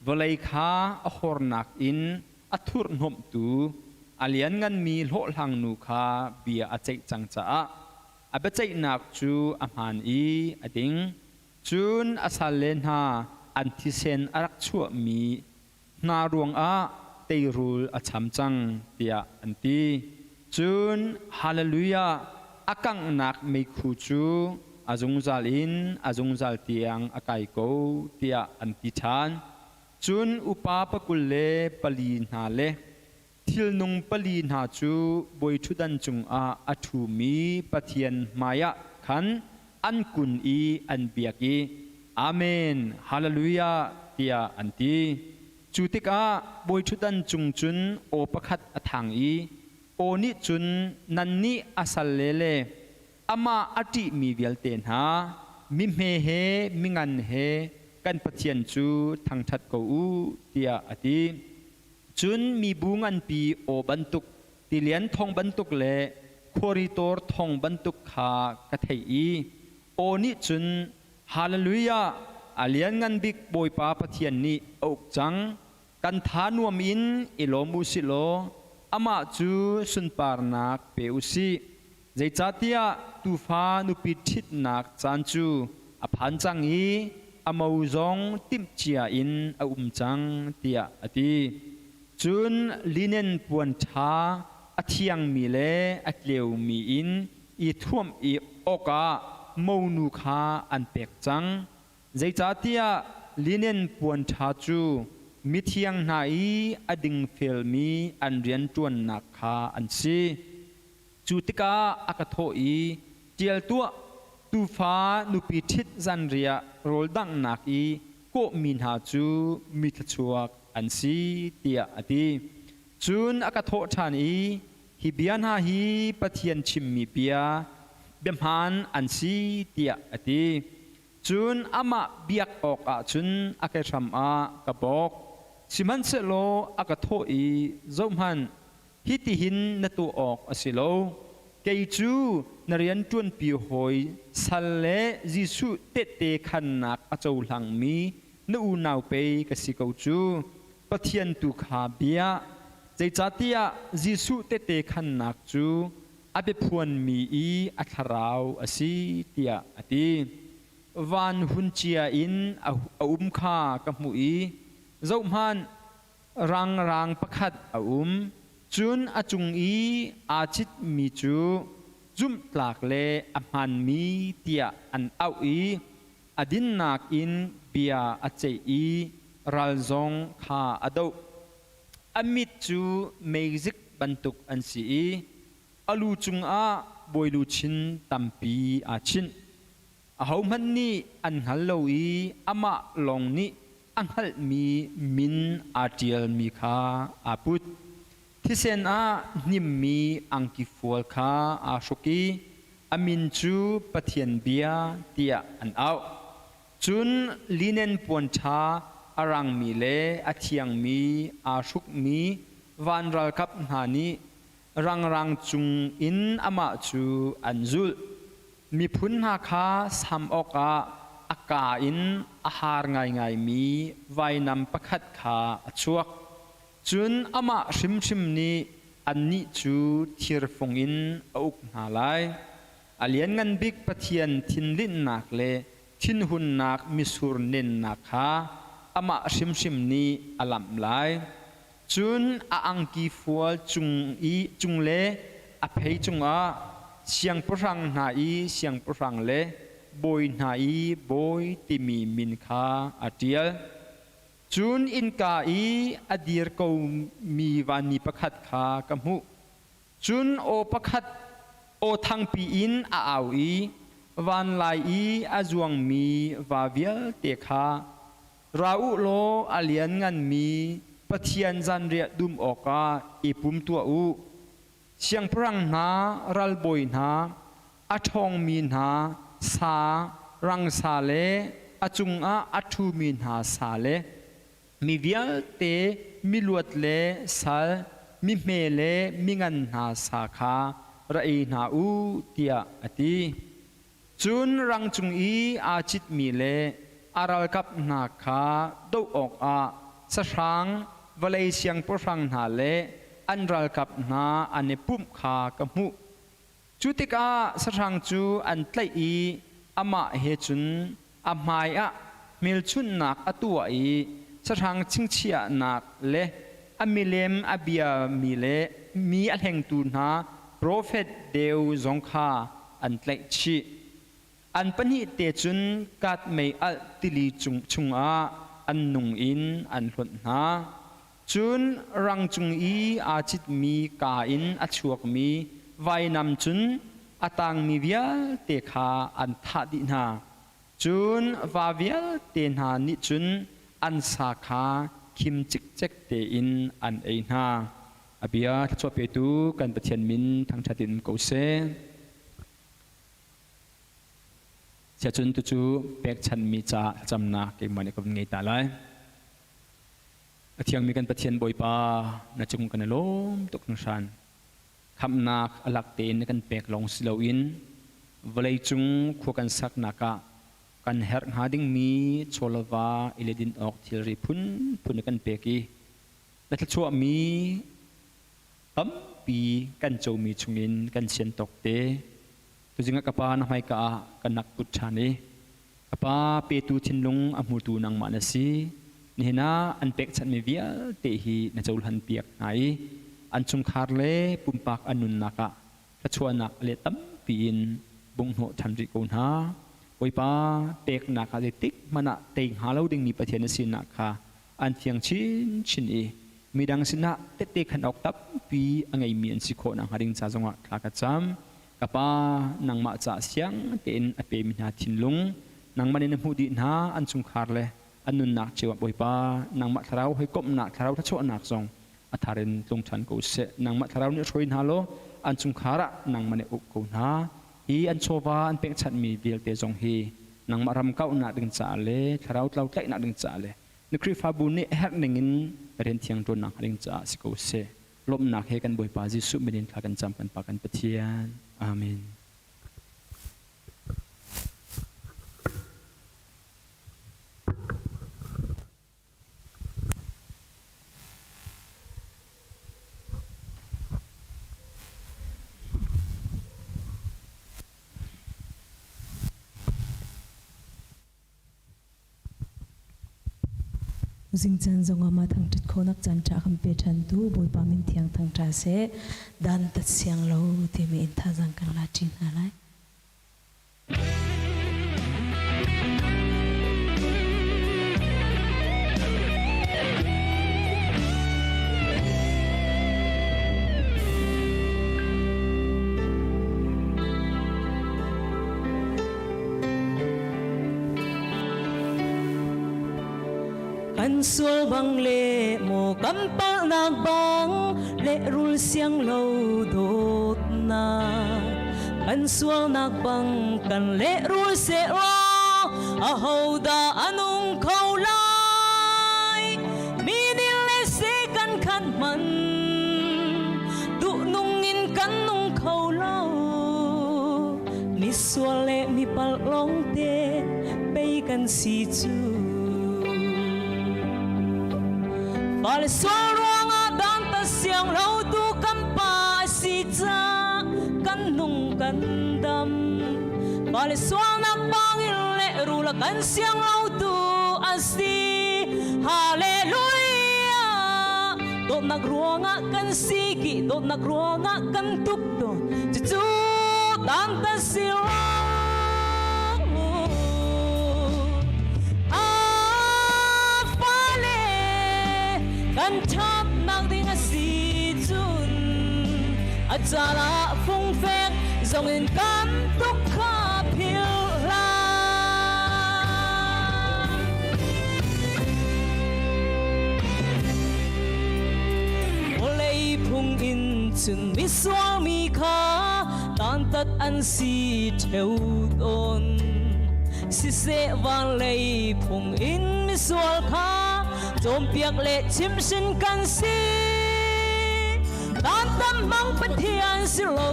Vawlei kha a hornak in a thurhhnawmhtu a liannganmi hlawhhlangnu kha bia a ceih cang caah a biaceihnak cu a hmaan i a ding. Cun a salle hna an thisen a rak chuahmi hna ruangah teirul a cham cang, tiah an ti. Cun Hallelujah! A kanghnak meikhu cu a zungzal in a zungzal tiang a kai ko, tiah an ti ṭhan. Cun upa pakul le pali hna le thilnung pali hna cu bawiṭhutdan cungah a ṭhumi Pathian hmaiah khan an kun i an biak i, Amen, Hallelujah, tiah an ti. Cu tikah bawiṭhutdan cung cun aw pakhat a thang i aw nih cun, Nannih a salle le amah a ṭihmi vialte hna, mihme he mingan he kan Pathian cu thangṭhat ko u, tiah a ti. Cun mibu nganpi aw bantuk, tilian thawng bantuk le khuari tawr thawng bantuk kha ka theih i aw nih cun, Hallelujah! A lianngan bik Bawipa Pathian nih a uk cang. Kan tha nuam in i lawm u sih law amah cu sunparnak pe u sih. Zeicahtiah tuufa nupi ṭhitnak caan cu a phan cang i a mo zong timhcia in a um cang, tiah a ti. Cun linen puan ṭha a thiangmi le a tleumi in i thuamh i awkah monu kha an pek cang. Zeicahtiah linen puan ṭha cu mithiang hna i a dingfelmi an rianṭuannak kha an si. Cu tikah a ka thawh i, Ṭial tuah, tuufa nupi ṭhit zanriah rawl danghnak i kawhmi hna cu mi thluachuak an si, tiah a ti. Cun a ka thawh ṭhan i, Hi bia hna hi Pathian chimmi bia, biahmaan an si, tiah a ti. Cun amah biak awkah cun a kehram ah ka bawk. Sihmanhsehlaw a ka thawh i, Zohhmanh, Hitihin na tuah awk a si lo. Kei cu na rianṭuanpi hawi sal le Jesuh tehte khannak a cohlangmi na unau pei ka si ko cu. Pathian tu kha bia. Zeicahtiah Jesuh tehte khannak cu a biaphuanmi i a thlarau a si, tiah a ti. Van hun cia in a um kha ka hmuh i, zohhmanh, Rangrang pakhat a um, cun a cung i aa citmi cu zumhtlak le a hmaanmi tiah an auh i a dinnak in bia a ceih i ral zong kha a doh. A mit cu meizik bantuk an si i a lu cungah bawiluchin tampi aa chinh. Ahohmanh nih an hngal lo i amah lawng nih a hngalhmi min aa ṭialmi kha aa put. Thisen ah hnimmi angki fual kha aa hruk i a min cu Pathian Bia tiah an auh. Cun linen puan ṭha a rangmi le a thiangmi aa hrukmi van ralkap hna nih rangrang cung in amah cu an zulh. Miphun hna kha sam awkah a kaa in a haar ngaingaimi vainam pakhat kha a chuak. Cun amah hrimhrim nih annih cu thirfung in a uk hna lai. A Lianngan Bik Pathian thinlinhnak le thinhunnak mitsur nennak kha amah hrimhrim nih a lamh lai. Cun a angki fual cung i cung le a phei cungah siangpahrang hna i siangpahrang le bawi hna i bawi timi min kha a ṭial. Cun innka i a dir komi vanmi pakhat kha ka hmuh. Cun aw pakhat aw thangpi in a au i vanlai i a zuangmi va vialte kha ra u law a liannganmi Pathian zanriah dum awkah i pum tuah u. Siangpahrang hna, ralbawi hna, a ṭhawngmi hna sa, rang sa le a cungah a ṭhumi hna sa le mi vialte miluat le sal, mihme le mingan hna sa kha ra ei hna u, tiah a ti. Cun rang cung i aa citmi le a ralkap hna kha doh awkah sahrang vawlei siangpahrang hna le an ralkap hna an i pumh kha ka hmuh. Cu tikah sahrang cu an tlaih i amah he cun a hmaiah hmelchunhnak a tuah i sahrang chingchiahnak le a milem a biami le mi a hlengtu hna profet deu zong kha an tlaih chih. An pahnih te cun kat mei alh tili chungah an nung in an hlonh hna. Cun rang cung i aa citmi kaa in a chuakmi vainam cun a tangmi vialte kha an thah dih hna. Cun va vialte hna nih cun an sa kha khim cikcek tein an ei hna. A bia thluachuah petu kan Pathian min thangṭhat in um ko seh. Siacun tucu pekchanmi ca thlacamnak keimah nih ka vun ngei ta lai. A thiangmi kan Pathian Bawipa, na cung kan i lawm tuk hringhran. Khamhnak a lak tein na kan pek lawng si loin vawleicung khua kan saknak ah kan herh hnga dingmi chawlava i le din awk thilri phunphun na kan pek i na thluachuahmi tampi kan comi chungin kan sian tawk te. Tuzing ah ka pa na hmaika ah kan nak put ṭhan i ka pa petu thinlung a hmutu nangmah na si. Nihin ah an pekchanhmi vialte hi na cohlan piak hna i an chungkhar le pumpak an nunnak ah thluachuahnak a let tampi in bunghnawh ṭhan rih ko hna. Bawipa peknak ah zeitik hmanh ah tei hnga lo dingmi Pathian na sinak kha an thiang chinchin i midang sinah tehte khan awk tampi a ngeimi an si khawh nakhnga ding ca zongah thla ka cam. Ka Pa, nangmah caah siang tein a pemi hna thinlung, nangmah nih na hmuh dih hna an chungkhar le an nunnak cio ah Bawipa, nangmah thlarau hawikomhnak, thlarau thluachuahnak zong a thar in tlung ṭhan ko seh. Nangmah thlarau nih hruai hna law an chungkhar ah nangmah nih uk ko hna. Hi an chawva an pekchanhmi vialte zong hi nangmah ram kauhnak ding caah le thlarau tlau tlaihnak ding caah le na Khrihfabu nih a herh ning in rian thiang ṭuannak ding caah si ko seh. Lawmhnak he kan Bawipa Jesuh min in thla kan cam kan Pa kan Pathian. Amen. Zingcaan zongah mah thangṭhat khawhnak caanṭha a kan pe ṭhantu Bawipa min thiang thangṭha seh. Dantat siang lo timi in thazaang kan la ṭi hna lai. Kan sual bang le maw kan palhnak bang lehrul siang lo dawtnak kan sualnak bang kan lehrul sehlaw ahodah a nung kho lai mi nih le se kan khan hman duhnung in kan nung kho lo Misual le mi palh lawngte pei kan si cu. Fale sual ruangah dantat siang lo tu kan pa a si ca kan nung kan dam. Fale sualnak bangin le rul a kan siang lo tu a si. Hallelujah! Dawtnak ruangah kan si ki dawtnak ruangah kan tuk tawn. Cucu dantat si lo. A fale. A caan ah fungfek zong in kan tuk kha philh hlah. Vawlei phung in cun misual mi kha dantat an si ṭheo tawn. Siseh vanlei phung in misual kha cawnpiak le chimhhrin kan si. Dantat hmang Pathian si lo,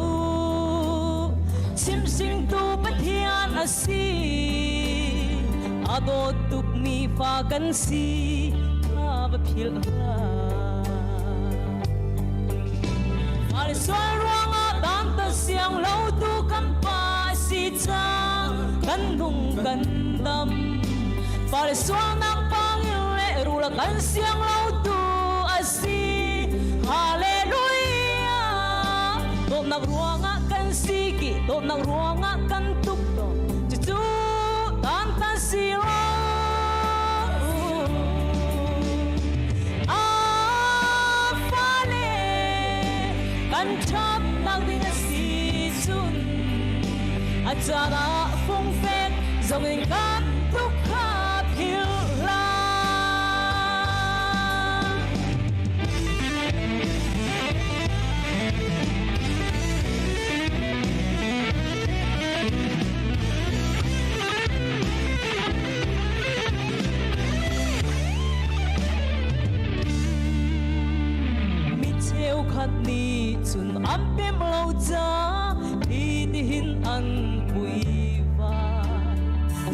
chimhringtu Pathian a si. A dawt tukmi fa kan si kha va philh hlah. Fale sual ruangah dantat siang lo tu kan pa a si cang, kan nung kan dam. Fale sualnak pangin le rul a kan siang lo tu a si. Hallelujah! Dawtnak ruangah kan si ki, dawtnak ruangah kan tuk to. Cucu dantat si lo. A fale kan ṭhatnak ding a si cun a caan ah fungfek zong in kan tuk kha philh hlah. Mi cheukhat nih cun an pem lo ca hi tihin an puiva.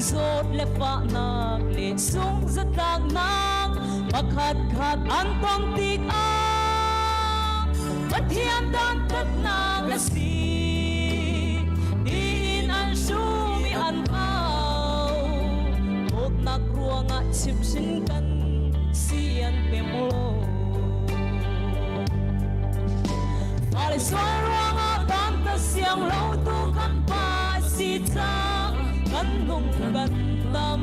Zawt le fahnak le sungzatlaknak pakhat khat an ton tikah Pathian dantatnak a si tiin an sum i an au. Dawtnak ruangah chimhhrin kan si an pem lo. Fale sual ruangah dantat siang lo tu kan pa si cang, kan nung kan tam.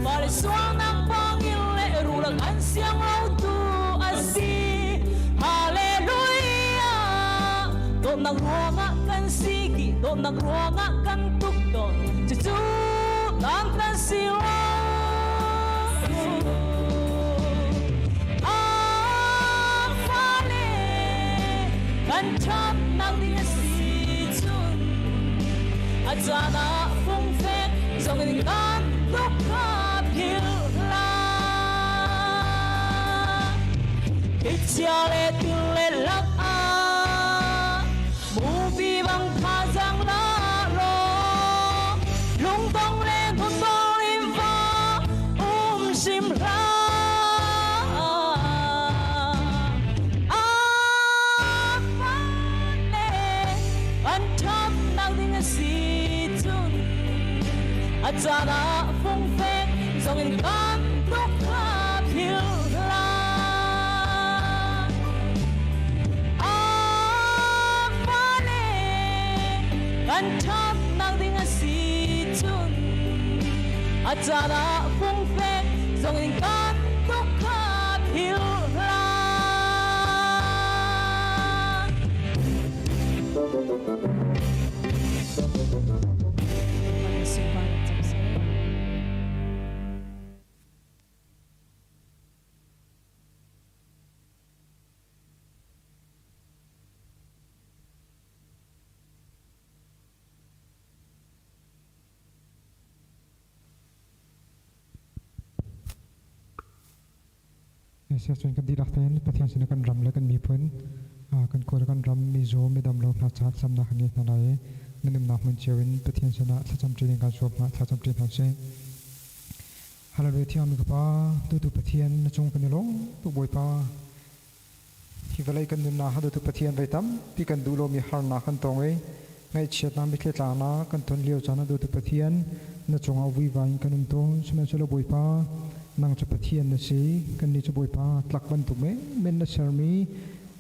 Fale sualnak bangin le rulak an siang lo tu a si. Hallelujah! Dawtnak ruangah kan si ki, dawtnak ruangah kan tuk tawn. Cucu dan kan si lo. A fale kan ṭhatnak ding a si cun a caan ah fungfek zong in kan tuk kha philh hlah. Thlichia le tile lak ah mupi bang thazaang la law lungdong le hnawtdor in va um hrim hlah. A fale an ṭhatnak ding a si cun a caan ah fungfek zong in kan tuk kha philh hlah. A fale kan ṭhatnak ding a si cun a caan ah fungfek zong in kan tuk kha philh hlah. Siah cun kan dihlak tein Pathian sinah kan ram le kan miphun, kan khua le kan ram mizaw midam lo hna caah thlacamnak kan ngei hna lai i nan umnak hmun cio in Pathian sinah thlacam ṭi ding kan sawm hna, thlacam ṭi hna usih. Hallelujah thiangmi ka Pa, tutu Pathian na cung kan i lawm tuk Bawipa. Hi vawlei kan nunnak ah dawtu Pathian voi tampi kan duh lomi harnak kan tong i ngaihchiatnak mitthli tlaknak kan ton lio caan ah dawtu Pathian na cungah vuivai in kan um tawn. Sihmanhsehlaw Bawipa, nang cu Pathian na si, kannih cu Bawipa tlak bantuk menmen na sermi.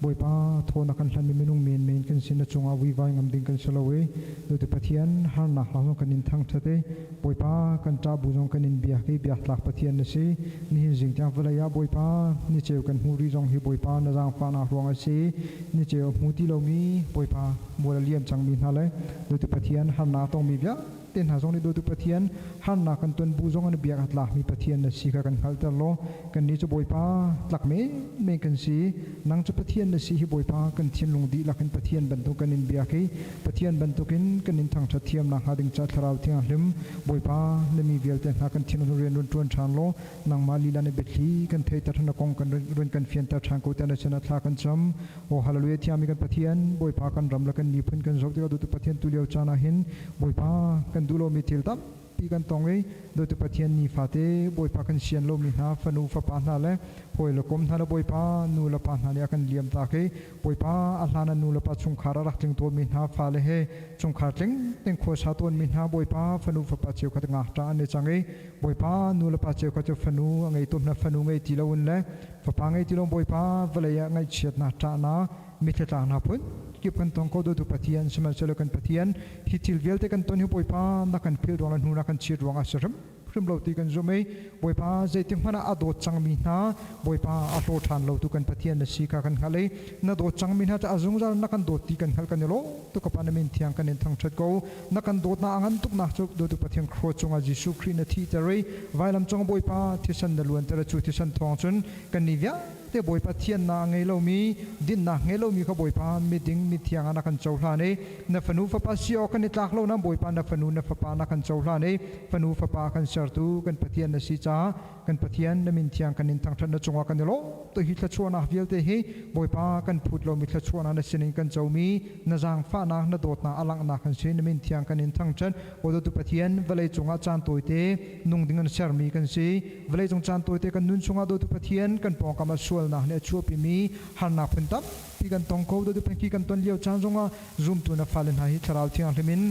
Bawipa thaw na kan hlanmi minung menmen kan si na cungah vuivai ngam ding kan si lo i Nutu Pathian harnak lak zong kan in thangṭhat i Bawipa kan ṭah bu zong kan in biak i biaktlak Pathian na si. Nihin zing tiang vawlei ah Bawipa niceu kan hmuh rih zong hi Bawipa na zaangfahnak ruang a si. Niceu a hmu ti lomi Bawipa mual a liam cangmi hna le Nutu Pathian harnak a tongmi vialte hna zong nih dawtu Pathian harnak kan ton bu zong an biak a tlakmi Pathian na si kha kan hngalhter law kannih cu Bawipa tlak menmen kan si. Nang cu Pathian na si hi Bawipa kan thinlung dihlak in Pathian bantuk kan in biak i Pathian bantukin kan in thangṭhat thiam nakhnga ding ca Thlarau Thianghlim Bawipa na mi vialte hna kan thinlung rian run ṭuan ṭhan law nangmah lila na biathli kan theiter na kong kan run kan fianter ṭhan ko tiah na sinah thla kan cam. Aw hallelujah thiangmi kan Pathian Bawipa kan ram le kan miphun kan zoh tikah duhtu Pathian tu lio caan ah hin Bawipa kan duh lomi thil tampi kan tong i dawtu Pathian nifate Bawipa kan sian lomi hna fanu fapa hna le hawi le kom hna le Bawipa nu le pa hna nih a kan liam tak i Bawipa a hlan ah nu le pa chungkhar a rak tling tawnmi hna fale he chungkhar tling tein khuasa tawnmi hna Bawipa fanu fapa cheukhat ngakṭah an i cang i Bawipa nu le pa cheukhat cu fanu a ngei tu hna fanu ngei ti loin le fapa ngei ti lo Bawipa vawlei ah ngaihchiatnak ṭahnak mitthli tlaknak phun kip kan tong ko dawtu Pathian sihmanhsehlaw kan Pathian hi thil vialte kan ton hi Bawipa na kan philh ruang le hnu na kan chit ruang ah si hrimhrim lo ti kan zum i Bawipa zeitik hmanh ah a dawt cangmi hna Bawipa a hlaw ṭhan lo tu kan Pathian na si kha kan hngalh i na dawt cangmi hna cu a zungzal na kan dawt ti kan hngalh kan i lawm tuk ka Pa na min thiang kan in thangṭhat ko. Na kan dawtnak a ngan tuknak cu dawtu Pathian khua cungah Jesuh Khrih na thihter i vailam cung Bawipa thisen na luanter i cu thisen thawng cun kannih vialte Bawipa thiannak a ngei lomi dinnak ngei lomi kha Bawipa miding mithiang ah na kan cohlan i na fanu fapa si awk kan i tlak lo na Bawipa na fanu na fapa na kan cohlan i fanu fapa kan sertu kan Pathian na si caah kan Pathian na min thiang kan in thangṭhat na cungah kan i lawm tu hi thluachuahnak vialte hi Bawipa kan phut lomi thluachuahnak na sinin kan comi na zaangfahnak na dawtnak a langhnak kan si na min thiang kan in thangṭhat aw dawtu Pathian vawlei cungah caan tawite nung ding an sermi kan si vawlei cung caan tawite kan nun chungah dawtu Pathian kan pawngkam ah sualnak nih a chuahpimi harnak phun tampi kan tong ko dawtu Pathian kan ton lio caan zongah zumtu na fale hna hi thlarau thianghlim in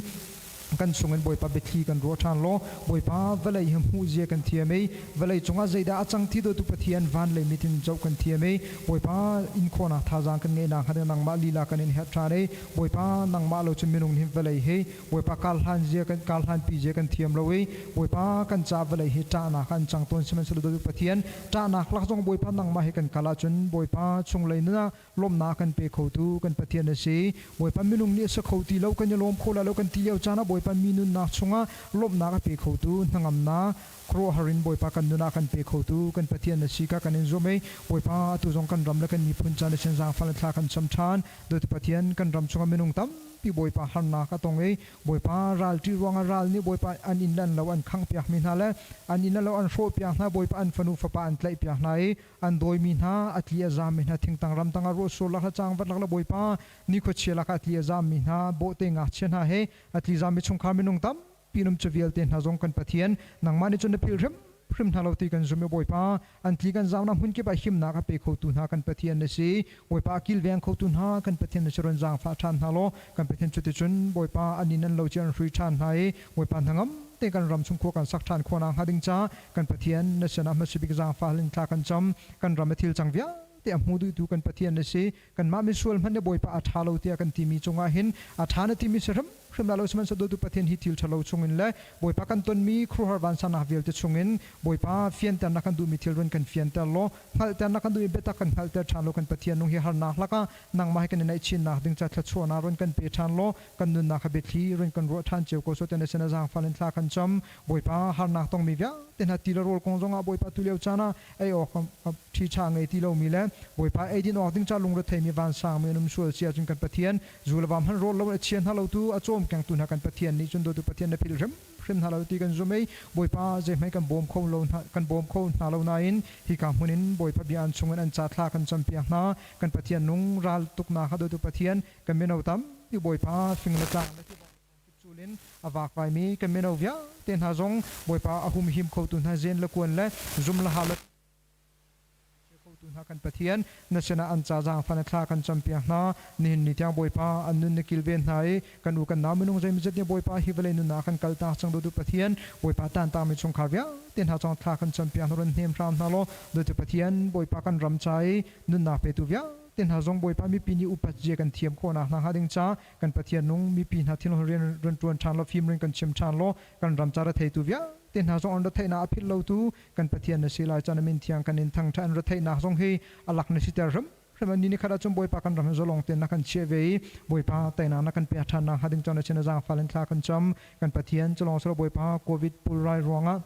kan chungin Bawipa biathli kan ruah ṭhan law Bawipa vawlei hi hmuh zia kan thiam i vawlei cungah zeidah a cang ti dawtu Pathian van lei mit in zoh kan thiam i Bawipa in khawhnak thazaang kan ngeih nakhnga ding nangmah lila kan in herh ṭhan i Bawipa nangmah lo cun minung nih vawlei hi Bawipa karhlan zia kan karhlan pi zia kan thiam lo i Bawipa kan ca vawlei hi ṭahnak an cang tawn sihmanhsehlaw dawtu Pathian ṭahnak lak zong Bawipa nangmah he kan kal ahcun Bawipa chunglei nun ah lawmhnak kan pe khotu kan Pathian a si. Bawipa minung nih a sa kho ti lo kan i lawm kho lai lo kan ti lio caan ah Bawipa mi nunnak chungah lawmhnak a pe khotu hnangamnak khuaruahhar in Bawipa kan nun ah kan pe khotu kan Pathian na si kha kan in zumh i Bawipa atu zong kan ram le kan miphun caan le sen zaangfah le thla kan cam ṭhan. Dawtu Pathian kan ram chungah minung tampi Bawipa harnak a tong i Bawipa ral ṭih ruangah ral nih Bawipa an inn le an lo an khanghpiak mi hna le an inn le lo an hrawhpiak hna Bawipa an fanu fapa an tlaihpiak hna i an dawimi hna a tli a zaammi hna thingtang ramtang ah ruahsur lak le cangvat lak le Bawipa nikhua lak ah a tli a zaammi hna bawhte ngakchia hna he a tli zaammi chungkhar minung tampi num cu vialte hna zong kan Pathian nangmah nih cun na philh hrimhrim hna lo ti kan zum i Bawipa an tli kan zaamnak hmun kip ah himnak a pe khotu hna kan Pathian na si. Bawipa a kilveng khotu hna kan Pathian na si run zaangfah ṭhan hna law kan Pathian cuticun Bawipa an inn an lo ci an hrui ṭhan hna i Bawipa hnangam te kan ram chung khua kan sak ṭhan khawh nakhnga ding ca kan Pathian na sinah hmasabik zaangfah in thla kan cam. Kan ram a thil cang vialte a hmu duhtu kan Pathian na si. Kanmah misual hmanh nih Bawipa a ṭha lo tiah kan timi cungah hin a ṭha na timi si hrimhrim dah lo sihmanhsehlaw dawtu Pathian hi thil ṭhalo chungin le Bawipa kan tonmi khuaruahhar vansannak vialte chungin Bawipa fianternak kan duhmi thil run kan fianter law hngalhternak kan duhmi biatak kan hngalhter ṭhan law kan Pathian nung hi harnak lakah nangmah he kan i naihchinnak ding ca thluachuahnak run kan pe ṭhan law kan nunnak kha biathli run kan ruah ṭhan cio ko sawh tiah na sin a zaangfal in thla kan cam. Bawipa harnak tongmi vialte hna ti le rawl kong zongah Bawipa tu lio caan ah ei awk ṭhi ṭha ngei ti lomi le Bawipa eidin awk ding ca lungretheimi vansangmi an um sual si ahcun kan Pathian zu le vam hmanh rawl lo in a chia hna lotu a cawmkengtu hna kan Pathian nih cun dawtu Pathian na philh hrimhrim hna lo ti kan zum i Bawipa zeihmanh kan bawm kho lo hna kan bawm kho hna lo nain hika hmun in Bawipa bia an chungin an ca thla kan campiak hna kan Pathian nung ral tuknak kha dawtu Pathian kan mino tampi Bawipa fing le tlang le tiva culin a vakvaimi kan mino vialte hna zong Bawipa a humhim khotu hna zen le kuan le zum le ha le khotu hna kan Pathian na sinah an ca zaangfan thla kan campiak hna. Nihin ni tiang Bawipa an nun na kilven hna i kan u kan nau minung zeimawzat nih Bawipa hi vawlei nunnak kan kaltak cang dawtu Pathian Bawipa tantakmi chungkhar vialte hna zong thla kan campiak hna run hnem hram hna law dawtu Pathian Bawipa kan ram ca i nunnak petu vialte. te hna zong Bawipa mipi nih upat zia kan thiam khawhnak hna hnga ding ca kan Pathian nung mipi hna thinlung rian rian ṭuan ṭhan law fim rin kan chim ṭhan law kan ram ca ra theitu vialte hna zong an ra theihnak a philh lotu kan Pathian na si lai ca na min thiang kan in thangṭhat an ra theihnak zong hi a lak na siter hrim hrim an ni ni khat ahcun Bawipa kan ram hi zalong tein na kan chiah ve i Bawipa teinak na kan pek ṭhan nak hnga ding cang na sin a zaangfal in thla kan cam kan Pathian culawng silo Bawipa COVID pulrai ruangah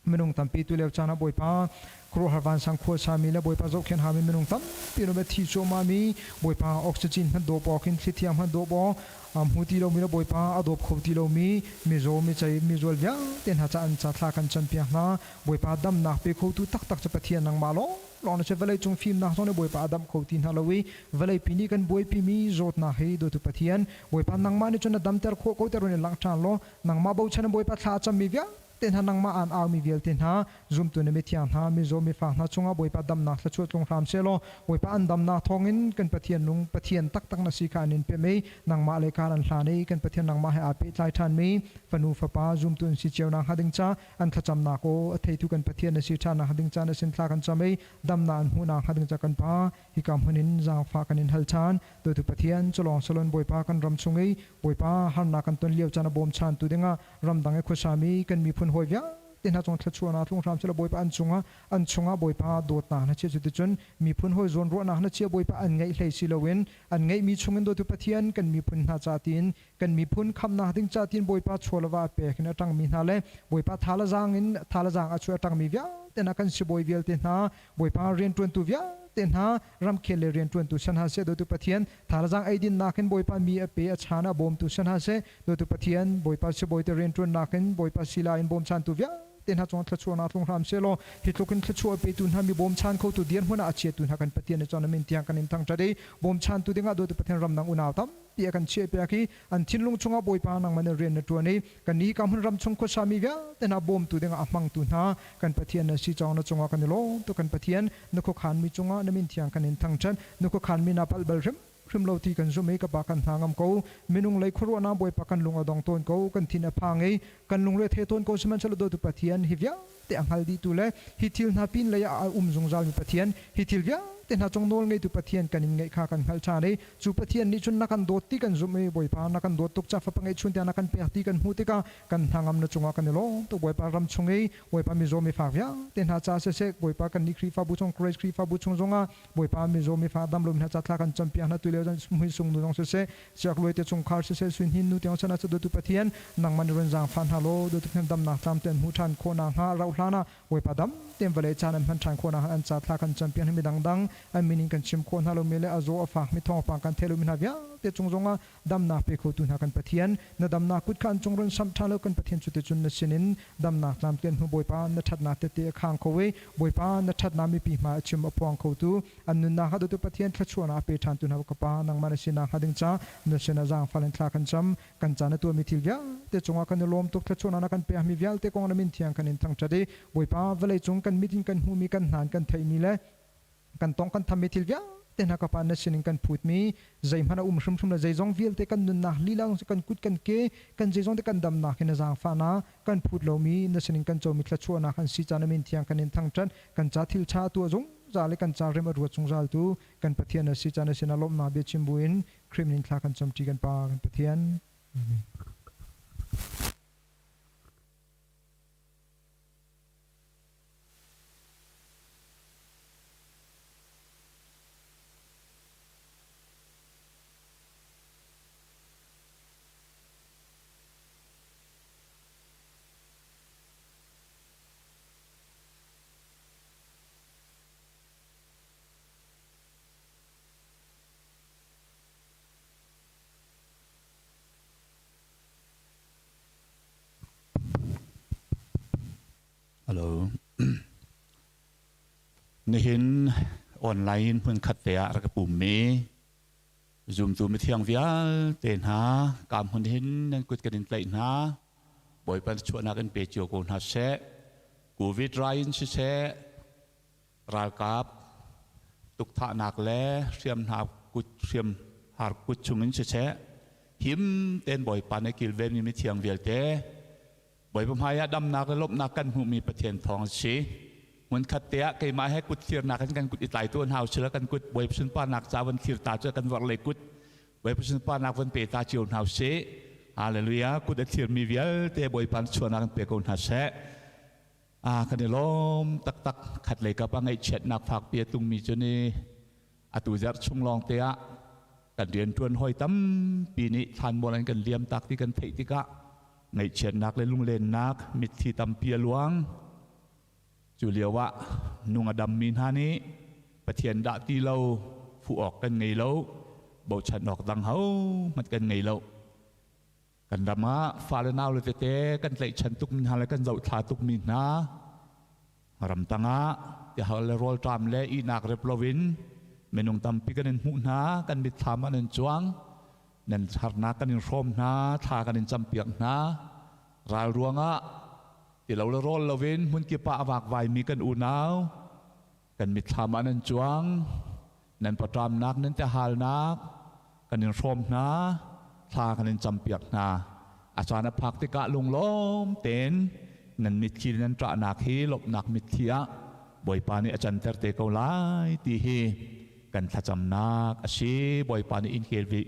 minung tampi tu lio caan ah Bawipa khuaruahhar vansang khua sami le Bawipa zohkhenh hami minung tampi rum thi cuahmah mi Bawipa oxygen hmanh dawp awk in thli thiang hmanh dawp awk hmu ti lomi le Bawipa a dawp kho ti lomi mizaw micei mizual vialte hna ca an ca thla kan campiak hna. Bawipa damnak pe khotu taktak cu Pathian nangmah lawng lawng na si. Vawlei cung fimnak zong nih Bawipa a damh kho ti hna lo i vawlei pi nih kan buaipi mi zawtnak hi dawtu Pathian Bawipa nangmah nih cun na damter khawh ko tiah run in langh ṭhan law nangmah bochan in Bawipa thla a cammi vialte te hna nangmah aan aumi vialte hna zumtu na mithiang hna mizaw mifak hna cungah Bawipa damnak thluachuah tlung hram sehlaw Bawipa an damnak thawngin kan Pathian nung Pathian taktak na si kha an in pem i nangmah le kar an hlan i kan Pathian nangmah he aa pehtlai ṭhanmi fanu fapa zumtu an si cio nakhnga ding ca an thlacamnak aw a theitu kan Pathian na si ṭhan nakhnga ding ca na sin thla kan cam i damnak an hmuh nakhnga ding ca kan Pa hika hmun in zaangfah kan in hal ṭhan. Dawtu Pathian, culawng salon Bawipa kan ram chung i Bawipa harnak kan ton lio caan a bawmchantu dingah ramdang i khuasami kan miphun hawi vialte hna cung thluachuahnak tlung hram sehla Bawipa an cungah an chungah Bawipa dawtnak na chia. Cuticun miphun hawi zawnruahnak na chia Bawipa an ngeih hlei si loin an ngeihmi chungin dawtu Pathian kan miphun hna ca tiin kan miphun khamnak ding ca tiin Bawipa chawlava a pek in a ṭangmi hna le Bawipa tha le zaang in tha le zaang a chuah a ṭangmi vialte hna kan sibawi vialte hna Bawipa rianṭuantu vialte hna ramkhel le rianṭuantu san hna seh. Dawtu Pathian thazaang eidinnak in Bawipa mi a pe a chan a bawmtu san hna seh. Dawtu Pathian Bawipa sibawi te rianṭuannak in Bawipa sila in bawmchantu vialte hna cungah thluachuahnak tlung hram seh law hi tluk in thluachuah petu hna mi bawmchan khotu dirhmun ah a chiatu hna kan Pathian ni cun amin tiang kan in thangṭhat i bawmchantu dingah dawtu Pathian ramdang unau tam ti a kan chiahpiak i an thinlung chungah Bawipa nangmah nih rian na ṭuan i kan nih ka hmun ram chung khuasami vialte hna bawmtu dingah a hmangtu hna kan Pathian na si cawng na cungah kan i lawm tuk. Kan Pathian, na khuakhanmi cungah na min thiang kan in thangṭhat. Na khuakhanmi na palh bal hrim hrim lo ti kan zumh i ka Pa kan hna ngam ko. Minung lei khuaruahnak Bawipa kan lung a dong tawn ko, kan thin a phang i kan lungre the tawn ko. Sihmanhsehlaw dawtu Pathian, hi vialte a hngal dihtu le hi thil hna pin lei ah a um zungzalmi Pathian, hi thil vialte hna cung nawl ngeitu Pathian kan in ngeih kha kan hngalh ṭhan i cu Pathian nih cun na kan dawt ti kan zumh i Bawipa na kan dawt tuk ca fapa ngeihchun tiah na kan pek ti kan hmuh tikah kan hnangam na cungah kan i lawm tuk. Bawipa ram chung i Bawipa mizaw mifak vialte hna ca siseh, Bawipa kan nih Khrihfabu chung Grace Khrihfabu chung zongah Bawipa mizaw mifak damlo hna ca thla kan campiak hna tu lio mui sung nu zong siseh, siakluai te chungkhar siseh, suinhin nu tiang sana dawtu Pathian nangmah nih run zaangfah hna law dawtu Pathian damnak tlam te an hmuh ṭhan khawh nakhnga rauh hlan ah Bawipa dam tein vawlei caan an hman ṭhan khawh nakhnga an ca thla kan campiak hna. Mi dangdang an min in kan chim khawh hna lomi le a zaw a fakmi thawngpang kan theih lomi hna vialte cung zongah damnak pe khotu hna kan Pathian, na damnak kut kha an cung run samh ṭhan lo. Kan Pathian, cuticun na sinin damnak tlamtling hnu Bawipa na ṭhatnak tete a khang kho i Bawipa na ṭhatnak mipi hmai a chim a phuang khotu an nunnak ah dawtu Pathian thluachuahnak a pe ṭhantu hna ka Pa nangmah na sinak hnga ding ca na sinah zaangfal in thla kan cam. Kan ca na tuahmi thil vialte cungah kan i lawm tuk. Thluachuahnak na kan pekmi vialte kong na min thiang kan in thangṭhat i Bawipa vawlei cung kan mit in kan hmuhmi kan hna in kan theihmi le kan tong kan thammi thil vialte hna ka Pa na sinin kan phutmi zeihmanh a um hrimhrim lo. Zeizong vialte kan nunnak lila kan kut kan ke kan zeizong te kan damnak hi na zaangfahnak kan phut lomi na sinin kan comi thluachuahnak an si ca na min thiang kan in thangṭhat. Kan ca thil ṭha tuah zungzal i kan ca rem a ruat zungzal tu kan Pathian na si ca na sinah lawmhnak bia chim buin Khrih min thla kan camṭi kan Pa kan Pathian. Amen. Hello. Nihin online hmunkhat te ah rak pummi zumtu mithiang vialte hna kaam hmun hin nan kut kan in tlaih hna. Bawipa chuahnak in pe cio ko hna seh. Covid rai in siseh, ralkap tukthahnak le hriamhna kut hriam har kut chungin siseh, him ten Bawipa nih kilvenmi mithiang vialte Bawipa hmai ah damnak le lawmhnak kan hmuhmi Pathian thawng a si. Hmunkhat te ah keimah he kut thlirnak in kan kut i tlai tuan hau sila kan kut Bawipa sunparnak ca van thlir ta cu kan vorhlei kut Bawipa sunparnak van pe ta cio hna usih. Hallelujah. Kut a thlirmi vialte Bawipa chuahnak in pe ko hna seh. Ah kan i lawm taktak. Khat lei kap ah ngaihchiatnak fakpi a tlungmi cu ni atu zarh chung lawng te ah kan rianṭuan hawi tampi nih thlanmual an kan liam tak ti kan theih tikah ngaihchiatnak le lunglennak mitthli tampi a luang. Cu lio ah nung a dammi hna nih Pathian dah ti lo fuh awk kan ngei lo, bochan awk dang hohmanh kan ngei lo. Kan ram ah fale naule tete kan tlaihchan tukmi hna le kan zohthla tukmi hna ramtang ah tihal le rawlṭam le ihnak rep loin minung tampi kan in hmuh hna, kan mitthlam ah nan cuang, nan harnak kan in hrawm hna, thla kan in campiak hna. Ral ruangah tilo le rawl loin hmunkip ah a vakvaimi kan unau kan mitthlam ah nan cuang, nan paṭamnak nan tihalnak kan in hrawm hna, thla kan in campiak hna. A caan a phak tikah lunglawm tein nan mitthli nan ṭahnak hi lawmhnak mitthli ah Bawipa nih a canter te ko lai ti hi kan thlacamnak a si. Bawipa nih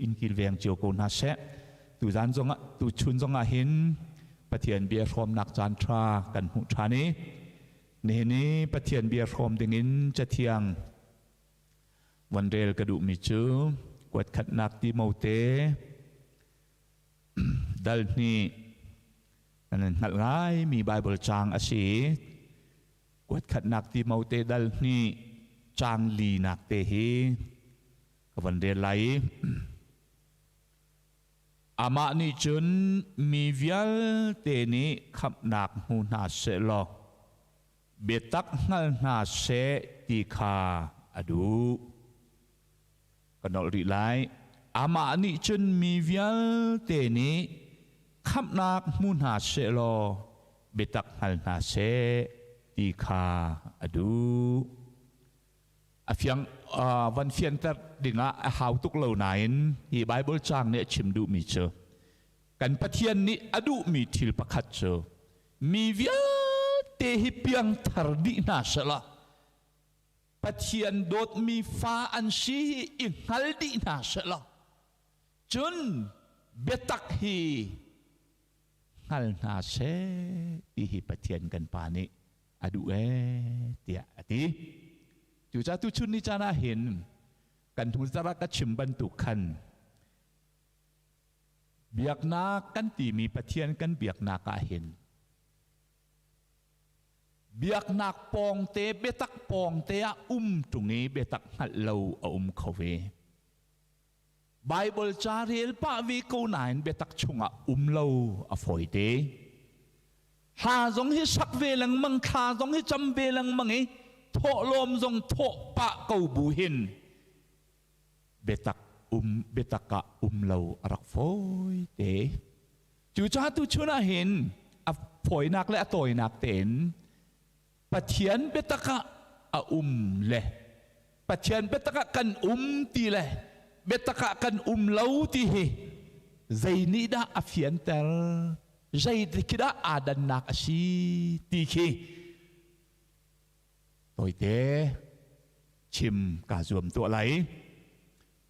in kilveng cio ko hna seh. Tuzan zongah tuchun zongah hin Pathian bia hrawmnak caan ṭha kan hmuh ṭhan i nihin i Pathian bia hrawm dingin Cathiang von rel ka duhmi cu kuatkhatnak Timote dal hnih nan hngalh ngaimi Baibal caang a si i kuatkhatnak Timote dal hnih caang linak te hi ka von rel lai i Amah nih cun mi vialte nih khamhnak hmu hna sehlaw biatak hngal hna seh ti kha a duh. Ka nolh rih lai. Amah nih cun mi vialte nih khamhnak hmu hna sehlaw biatak hngal hna seh ti kha a duh. A fiang van fianter dingah a hau tuk lo nain hi Bible caang nih a chim duhmi cu kan Pathian nih a duhmi thil pakhat cu mi vialte hi piangthar dih hna sehla Pathian dawtmi fa an si hi i hngal dih hna sehla cun biatak hi hngal hna seh ti hi Pathian kan Pa nih a duh ee tiah a ti. Cucaah tuchun ni caan ah hin kan hnu zarh ah ka chim bantuk khan biaknak kan timi Pathian kan biaknak ah hin biaknak pawngte biatak pawngte ah um ṭung i biatak hngalh lo a um kho ve. Baibal ca rel pah ve ko nain biatak chungah um lo a fawi te. Hla zong hi sak ve lengmang, thla zong hi cam ve lengmang i thawhlawm zong thawh pah ko bu hin biatak um biatak ah um lo a rak fawi te. Cucaah tuchun ah hin a fawinak le a tawinak tein Pathian biatak ah a um le Pathian biatak ah kan um ti le biatak ah kan um lo ti hi zei nih dah a fianter, zei khi dah aa dannak a si ti khi tawite chim kaa zuam tuah lai.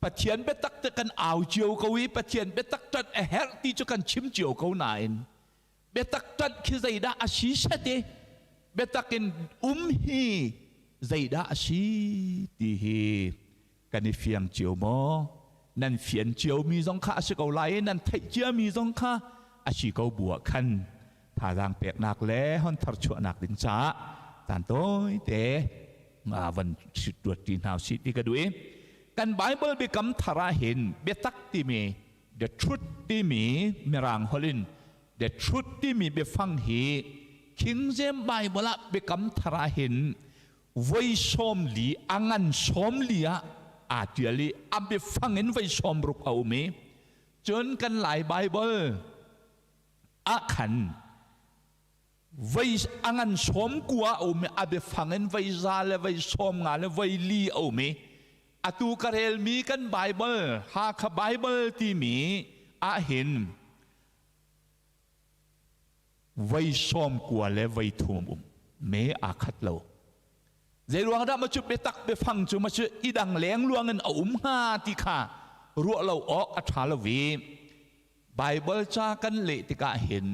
Pathian biatak te kan au cio ko i Pathian biatak ṭanh a herh ti cu kan chim cio ko nain biatak ṭanh khi zeidah a si set i biatak in um hi zeidah a si ti hi kan i fiang cio maw? Nan fian ciomi zong kha a si ko lai i nan theih ciami zong kha a si ko bu ah khan thazaang peknak le hon tharchuahnak ding caah caan tawite van ruat ṭi hna usih ti ka duh i kan Bible biakam thar ah hin biatak timi the truth timi Mirang holh in the truth timi biafang hi King James Bible ah biakam thar ah hin voi 40 a ngan 40 ah aa ṭial i a biafang in voi 60 a um i cun kan Lai Bible ah khan voi a ngan 90 a um i a biafang in voi 100 le voi 50 le voi 4 a um i atu ka relmi kan Bible Hakha Bible timi ahhin voi 90 le voi 3 um me aa khat lo. Zeiruang dah ma cu biatak biafang cu ma cu i dang leng luang in a um hnga ti kha ruah lo awk a ṭha lo i Baibal ca kan leh tikah hin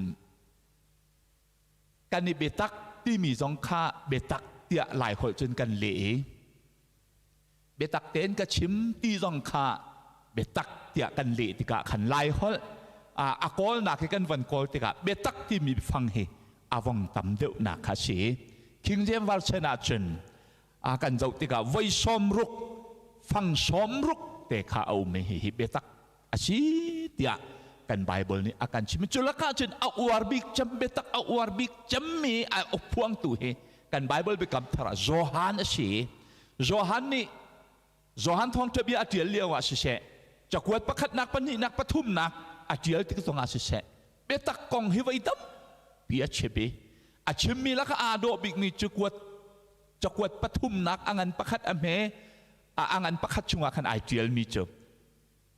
kan i biatak timi zong kha biatak tiah Laiholh cun kan leh i biatak tein ka chim ti zong kha biatak tiah kan leh tikah khan Laiholh a kawlnak hi kan van kawl tikah biatak timi biafang hi a vong tam deuhnak kha si. King James Version ahcun a kan zoh tikah voi 60 fang 60 te kha a um i hihi biatak a si tiah kan Bible nih a kan chim. Cu lakah cun a uar bik cem biatak a uar bik cemmi a phuangtu hi kan Bible biakam thar ah Johan a si. Johan nih Johan thawngṭha bia a ṭial lio ah siseh, cakuat pakhatnak, pahnihnak, pathumnak a ṭial tik zongah siseh, biatak kong hi voi tampi a chim i a chimmi lakah aa dawh bikmi cu kuat cakuat pathumnak a ngan pakhat a hme a ngan pakhat chungah khan ai ṭialmi cu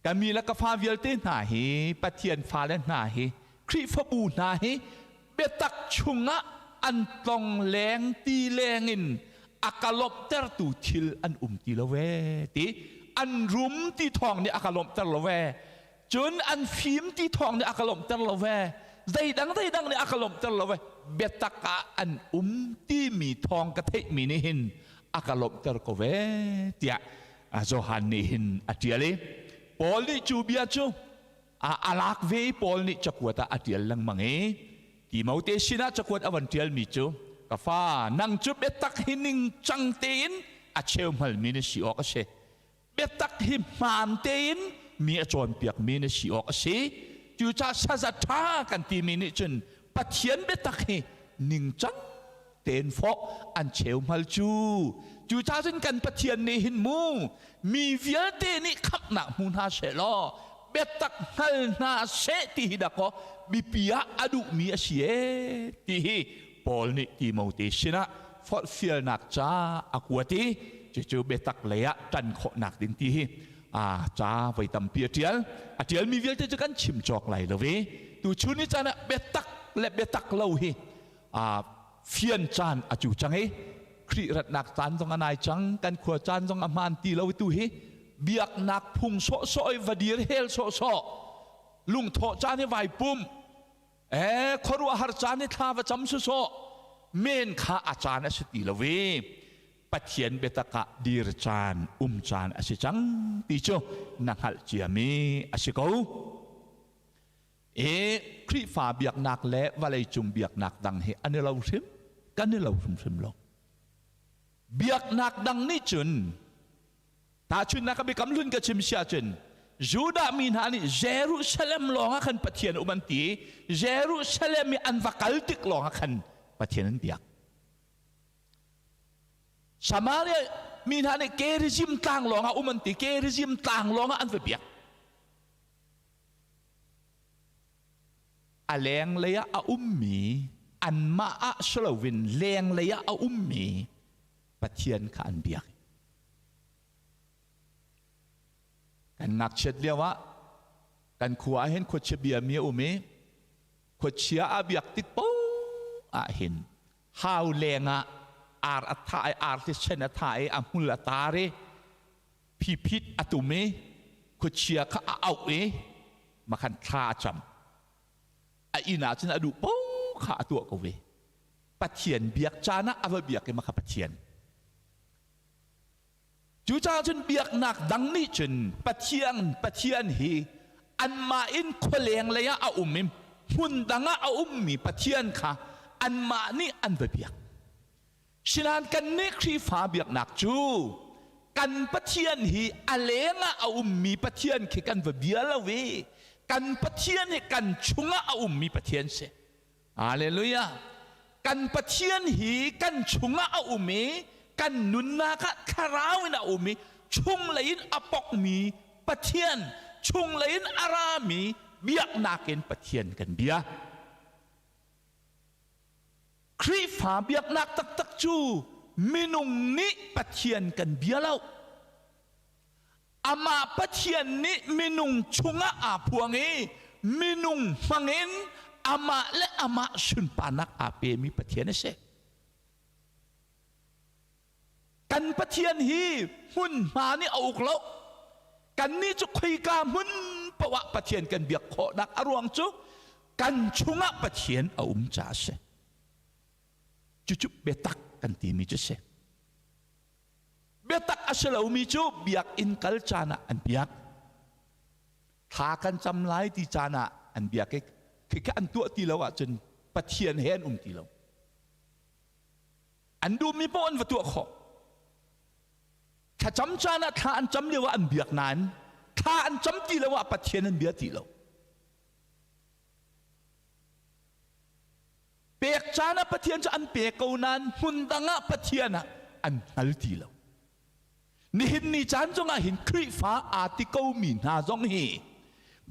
ka mi le ka fa vialte hna hi Pathian fale hna hi Khrihfabu hna hi biatak chungah an tlong leng ti leng in a ka lawmhtertu thil an um ti lo ve ti an rum ti thawng nih a ka lawmhter lo ve cun an fim ti thawng nih a ka lawmhter lo ve zeidang zeidang nih a ka lawmhter lo ve biatak ah an um timi thawng ka theihmi nih hin a ka lawmhter ko ve tiah Johan nih hin a ṭial i Paul nih cu bia cu a lak ve i Paul nih cakuat ah a ṭial lengmang i Timote sinah cakuat a van ṭialmi cu ka fa nang cu biatak hi ningcang tein a cheu hngalmi na si awk a si biatak hi hmaan tein mi a cawnpiakmi na si awk a si cucaah saza ṭha kan timi nih cun Pathian biatak hi ningcang tein fawh an cheu hmal cu cucaah cun kan Pathian nih hin mu mi vialte nih khamhnak hmu hna seh law biatak hngal hna seh ti hi dakaw biapi ah a duhmi a si ee ti hi Paul nih Timote sinah forhfialnak ca a kuat i cucu biatak lei ah ṭan khawhnak ding ti hi a ca voi tampi a ṭial a ṭialmi vialte cu kan chim cawk lai lo i tuchun ni caan ah biatak le biatak lo hi a fian caan a cu cang i Khrih ratnak caan zong a nai cang kan khua caan zong a hmaan ti lo tu hi biaknak phung sawhsawh i va dir hel sawhsawh lungthawh caan i vai pum e khuaruahhar caan i thla va cam sawsawh men kha a caan a si ti lo i Pathian biatak ah dir caan um caan a si cang ti cu na hngalh ciami a si ko. E Khrihfa biaknak le vawleicung biaknak dang hi an i lo hrim kan i lo hrimhrim lo. Biaknak dang nih cun tahchunhnak ka biakam hlun ka chim si ahcun Judah mi hna nih Jerusalem lawng ah khan Pathian um an ti Jerusalem i an va kal tik lawng ah khan Pathian an biak. Samaria mi hna nih Gerizim tlang lawng ah um an ti Gerizim tlang lawng ah an va biak. A lenglei ah a ummi anmah ah si loin lenglei ah a ummi Pathian kha an biak. Kan ngakchiat lio ah kan khua ah hin khuachia biami a um i khuachia a biak tik paoh ah hin hau leng ah ar a thah i ar thisen a thah i a hmul a tar i phiphit a tum i khuachia kha a auh i makhan thla a cam a inn ah cun a duh paoh kha a tuah ko ve Pathian biak caan ah a va biak i makha Pathian cucaah cun biaknak dang nih cun Pathian Pathian hi anmah in khualeng lei ah a um i hmun dang ah a ummi Pathian kha anmah nih an va biak Sinain kannih Khrihfa biaknak cu kan Pathian hi a leng ah a ummi Pathian khi kan va bia lo i kan Pathian hi kan chungah a ummi Pathian si. Hallelujah. Kan Pathian hi kan chungah a um i kan nunnak ah thlarau in a um i chunglei in a pokmi Pathian, chunglei in a rami biaknak in Pathian kan bia. Khrihfa biaknak taktak cu minung nih Pathian kan bia lo. Amah Pathian nih minung chungah aa phuang i minung hmangin amah le amah sunparnak aa pemi Pathian a si. Kan Pathian hi hmunhma nih a uk lo. Kannih cu khoika hmun paoh ah Pathian kan biak khawhnak a ruang cu kan chungah Pathian a um caah a si. Cucu biatak kan timi cu si. Biatak a si lomi cu biakinn kal caan ah an biak. Thla kan cam lai ti caan ah an biak i khikha an tuah ti lo ahcun Pathian he an um ti lo. An duhmi paoh an va tuah khawh. Thlacam caan ah thla an cam lio ah an biak nain thla an cam ti lo ah Pathian an bia ti lo. Pek caan ah Pathian cu an pe ko nain hmun dang ah Pathian ah an hngal ti lo. Nihin ni caan zongah hin Khrihfa aa ti komi hna zong hi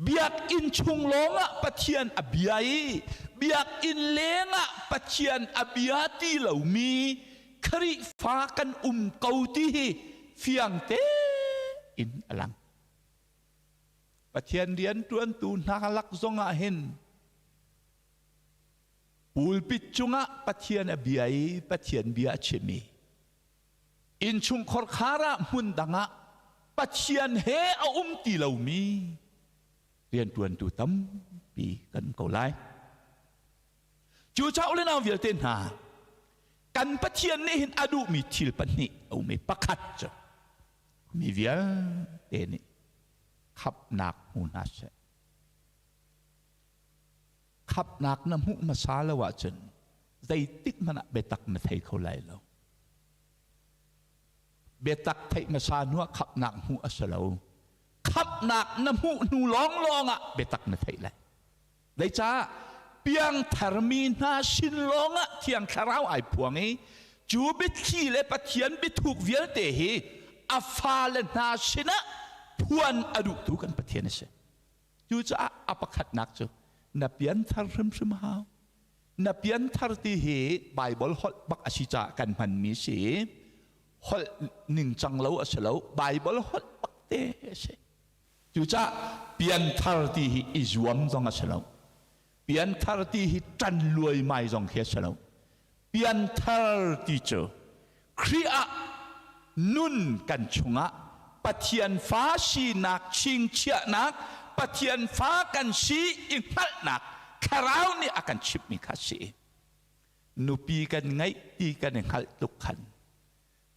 biakinn chung lawngah Pathian a bia i biakinn lengah Pathian a bia ti lomi Khrihfa kan um ko ti hi fiang tein a lang. Pathian rianṭuantu hna lak zongah hin pulpit cungah Pathian a bia i Pathian bia a chim i innchungkhar khar ah hmun dang ah Pathian he a um ti lomi rianṭuantu tampi kan ko lai. Cu cauk le nau vialte hna kan Pathian nih hin a duhmi thil pahnih a um i pakhat cu mi vialte nih khamhnak hmu hna seh. Khamhnak na hmuh hmasa lo ahcun zeitik hmanh ah biatak na thei kho lai lo. Biatak theih hmasa hnuah khamhnak hmuh a si lo. Khamhnak na hmuh hnu lawnglawng ah biatak na theih lai. Zeicah piangtharmi hna sin lawngah Thiang Thlarau ai phuang i cu biathli le Pathian biathuk vialte hi a fale hna sinah phuan a duhtu kan Pathian a si. Cucaah a pakhatnak cu na pianthar hrimhrim hau. Na pianthar ti hi Baibal holh bak a si caah kan hmanmi si. Holh ningcang lo a si lo. Baibal holh bak te a si. Cucaah pianthar ti hi i zuam zong a si lo. Pianthar ti hi ṭan luaimai zong khi a si lo. Pianthar ti cu Khrih ah nun kan chungah Pathian fa sinak chingchiahnak, Pathian fa kan si i hngalhnak Thlarau nih a kan chimhmi kha a si. Nupi kan ngeih ti kan i hngalh tuk khan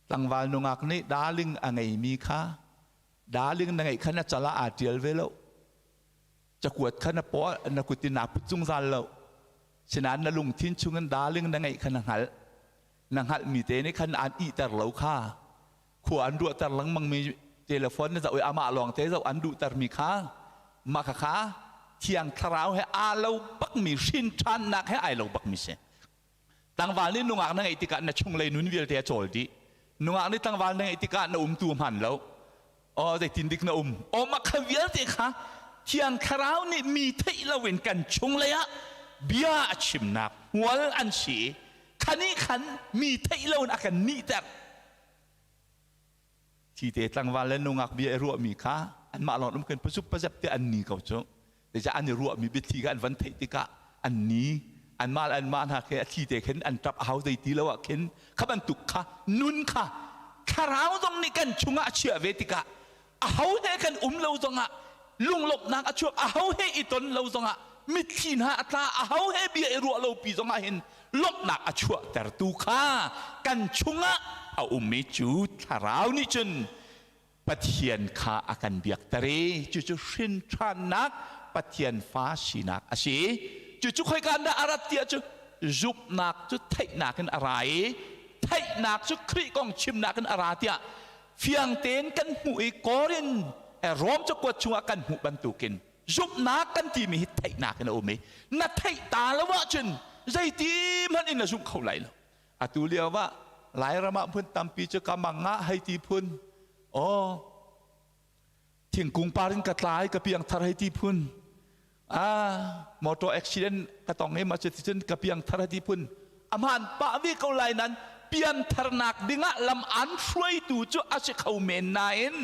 tlangval nungak nih darling a ngeimi kha darling na ngeih kha na cal ah aa ṭial ve lo cakuat kha na paw na kut in naa put zungzal lo sinain na lungthin chungin darling na ngeih kha na hngalh na hngalhmi te nih khan aan ihter lo kha khua an ruahter lengmangmi telephone na zoh i amah lawng te zoh an duhtermi kha mah kha thiang thlarau he aa lo bakmi hrin ṭhannak he ai lo bakmi si Tlangval nih nungak na ngeih tikah na chunglei nun vialte a cawl dih. Nungak nih tlangval na ngeih tikah na umtu a hman lo. Oh, zeitin dik na um? Oh, mah kha vialte kha Thiang Thlarau nih mi theih loin kan chunglei ah bia a chimnak hmual an si i kha nih khan mi theih loin a kan nihter. Thite tlangval le nungak bia i ruahmi kha anmah lawng um kan pasup pazep te an ni ko cu. Zeicah an i ruahmi biathli kha an van theih tikah an ni anmah le anmah hna khi a thli te khin an ṭap a hau zei ti lo ah khin kha bantuk kha nun kha thlarau zong nih kan chungah a chiah ve tikah aho he kan um lo zongah lunglawmhnak a chuak aho he i ton lo zongah mitthli hna a tla aho he bia i ruah lo pi zongah hin lawmhnak a chuahtertu kha kan chungah a ummi cu thlarau nih cun Pathian kha a kan biakter i cucu hrinṭhannak Pathian fa sinak a si. Cucu khoika dah a rat tiah cu zumhnak cu theihnak in a ra i theihnak cu Khrih kong chimnak in a ra tiah fiang tein kan hmuh i Korin Rom cakuat chungah kan hmuh bantukin zumhnak kan timi hi theihnak in a um i na theih ta lo ahcun zeiti hmanh in na zumh kho lai lo. Atu lio ah Lairam ah phun tampi cu ka mang ah hei ti phun. Aw thingkung par in ka tlai ka piang thar hei ti phun. Ah motor accident ka tong i ma cu cun ka piang thar hei ti phun. Aman pah ve ko lai nan pian tharnak dingah lam an hruaitu cu a si kho men nain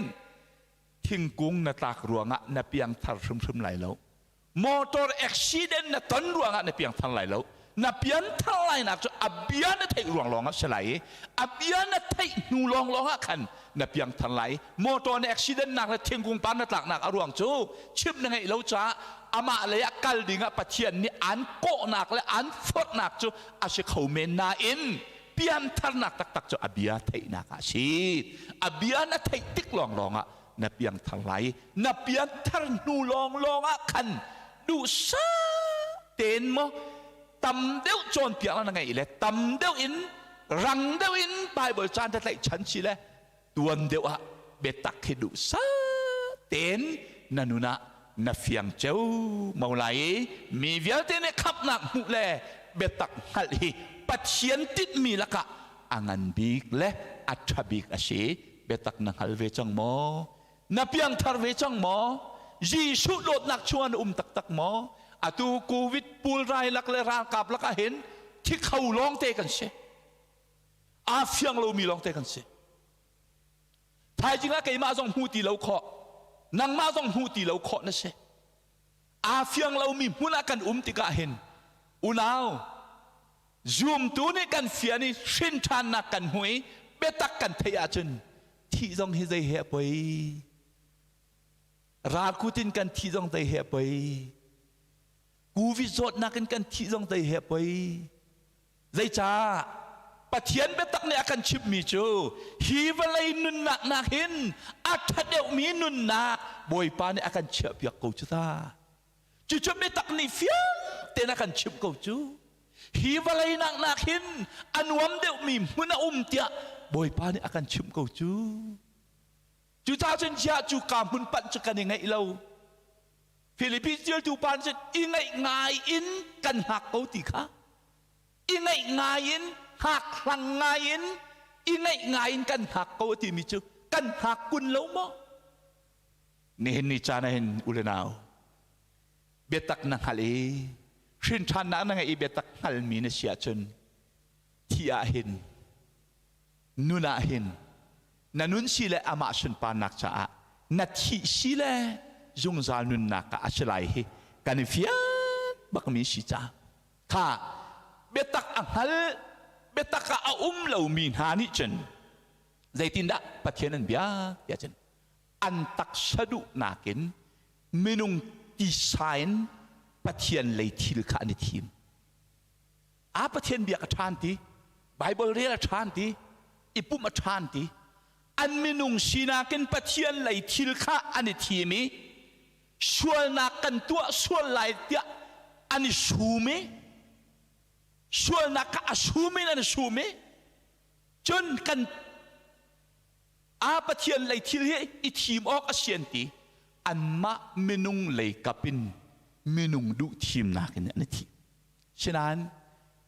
thingkung na tlak ruangah na piang thar hrimhrim lai lo. Motor accident na ton ruangah na piangthar lai lo. Na pianthar lainak cu a bia na theih ruang lawng ah si lai i a bia na theih hnu lawnglawng ah khan na piangthar lai. Motor na accident nak le thingkung par na tlaknak a ruang cu chimh na ngeih lo caah amah lei ah kal ding ah Pathian nih aan kawhnak le aan forhnak cu a si kho men nain piantharnak taktak cu a bia theihnak ah a si. A bia na theih tik lawnglawng ah na piangthar lai. Na pianthar hnu lawnglawng ah khan duhsah tein maw tam deuh cawnpiak na ngeih le tam deuh in rang deuh in Bible caan te tlaih chan si le tuan deuh ah biatak hi duhsah tein na nun ah na fiang ceu mo lai i mi vialte nih khamhnak hmuh le biatak hngalh hi Pathian tinhmi lakah a ngan bik le a ṭha bik a si. Biatak na hngal ve cang maw? Na piangthar ve cang maw? Jesuh dawtnak chungah na um taktak maw? Atu COVID pulrai lak le ralkap lakah hin thi kho lawngte kan si. Aa fiang lomi lawngte kan si. Thaizing ah keimah zong hmu ti lo khawh, nangmah zong hmu ti lo khawh na si. Aa fiang lomi hmun ah kan um tikah hin unau Zumtu nih kan fian i hrin ṭhannak kan hmu i biatak kan theih ahcun thih zong hi zei he a poi? Ralkut in kan thih zong zei he a poi? Covid zawtnak in kan thih zong zei he a poi? Zeicah? Pathian biatak nih a kan chimhmi cu hi vawlei nunnak nakin a ṭha deuhmi nunnak Bawipa nih a kan chiahpiak ko cu ta. Cucu biatak nih fiang tein a kan chimh ko cu. Hi vawlei nak nak hin a nuam deuhmi hmun a um tiah Bawipa nih a kan chimh ko cu. Cucaah cun ziah cu ka hmun panh cu kan i ngaih lo. Philippines ṭialtu pa nih cun i ngaih ngai in kan hngak ko ti kha. I ngaih ngai in hngak hlang ngai in i ngaih ngai in kan hngak ko a timi cu kan hngak kun lo maw? Nihin ni caan ah hin u le nau biatak na hngalh i hrinṭhannak na ngeih i biatak hngalmi na si ahcun thi ah hin nun ah hin na nun si le amah sunparnak caah na thih si le zungzal nunnak ah a si lai hi kan i fian bakmi si ca kha biatak a hngal biatak ah a um lomi hna nih cun zeitindah Pathian an bia tiah cun an taksa duhnak in minung tisa in Pathian lei thil kha an i thim. A Pathian biak a ṭhan ti, Bible rel a ṭhan ti, i pumh a ṭhan ti. An minung sinak in Pathian lei thil kha an i thim i sualnak kan tuah sual lai tiah an i sum i sualnak kha a sum in an i sum i cun kan A Pathian lei thil hi i thim awk a si an ti. Anmah minung lei kap in minung duh thimnak in an i thim. Sinain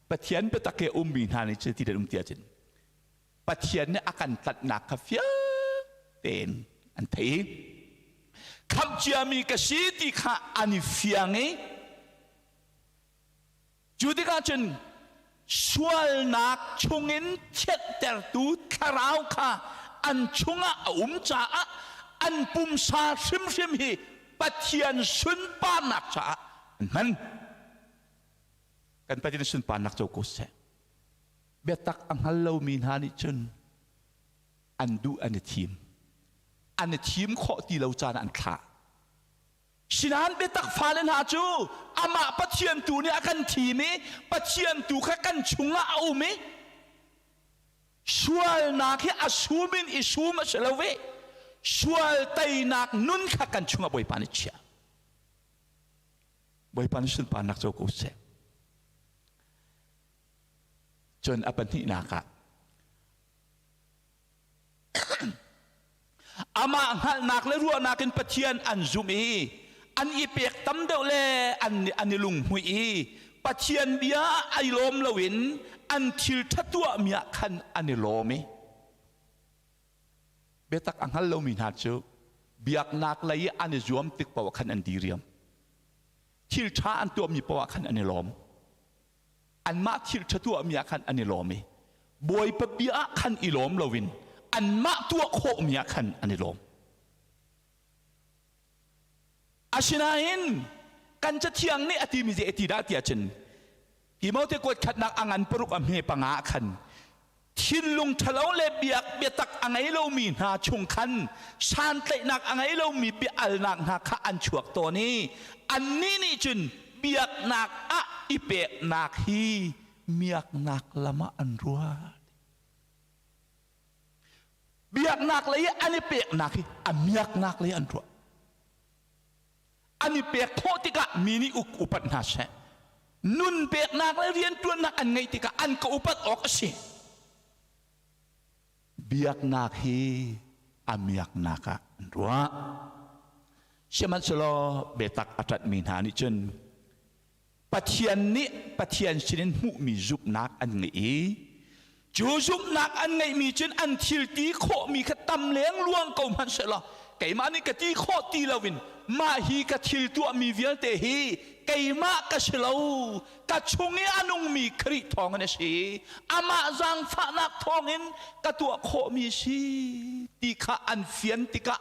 Pathian biatak he ummi hna nih cu ti an um ti ahcun Pathian nih a kan tlanhnak kha fiang tein an thei i khamh ciami ka si ti kha an i fiang i Cu tikah cun sualnak chungin thianhtertu thlarau kha an chungah a um caah an pumsa hrimhrim hi Pathian sunparnak caah an hman. Kan Pathian sunparnak co ko seh. Biatak a hngal lomi hna nih cun an duh an i thim. An i thim khawh ti lo caan ah an thlah. Sinain biatak fale hna cu amah Pathian tu nih a kan thim i Pathian tu kha kan chungah a um i sualnak hi a sum in i sum a si lo ve sual teinak nun kha kan chungah Bawipa nih chia. Bawipa nih sunparnak co ko seh. Cun a pahnihnak ah Amah hngalhnak le ruahnak in Pathian an zumh i an i pek tam deuh le an i lunghmuih i Pathian bia ah ai lawm loin an thil ṭha tuahmi ah khan an i lawm i biatak a hngal lomi hna cu biaknak lei i an i zuam tik paoh ah khan an diriam. Thil ṭha an tuahmi paoh ah khan an i lawm. Anmah thil ṭha tuahmi ah khan an i lawm i Bawipa bia ah khan i lawm loin anmah tuah khawhmi ah khan an i lawm. Asinain kan Cathiang nih a timi zei a ti dah tiah cun Timote kuat khatnak a ngan paruk a hme panga khan thinlung ṭhalo le biak biatak a ngei lomi hna chung khan santlaihnak a ngei lomi bia alnak hna kha an chuak tawn i annih nih cun biaknak ah i peknak hi miaknak lam ah an ruat. Biaknak lei an i peknak hi a miaknak lei an ruah. An i pek khawh tikah mi nih uk upat hna seh. Nun peknak le rianṭuannak an ngeih tikah an ka upat awk a si. Biaknak hi a miaknak ah an ruah. Sihmanhsehlaw biatak a ṭanhmi hna nih cun Pathian nih Pathian sinin hmuhmi zumhnak an ngeih i cu zumhnak an ngeihmi cun an thil ti khawhmi kha tam lengluang ko hmanh sehlaw keimah nih ka ti khawh ti loin mah hi ka thil tuahmi vialte hi keimah ka si lo, ka chung i a nungmi Khrih thawngin a si, amah zaangfahnak thawngin ka tuah khawhmi si ti kha an fian tikah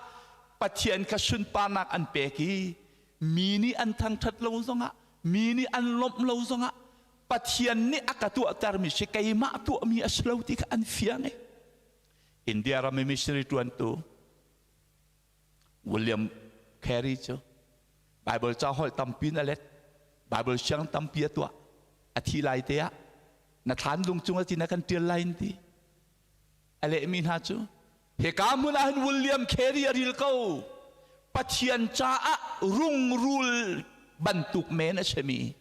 Pathian kha sunparnak an pek i mi nih an thangṭhat lo zongah, mi nih an lawmh lo zongah, Pathian nih a ka tuahtermi si, keimah tuahmi a si lo ti kha an fiang i India ram i missionary ṭuantu William Carey cu Bible ca holh tampi in a let, Bible siang tampi a tuah. A thi lai te ah na thlan lung cung a ti na kan ṭial lai in ti a lehmi hna cu hika hmun ah hin William Carey a ril ko, Pathian caah rungrul bantuk men a simi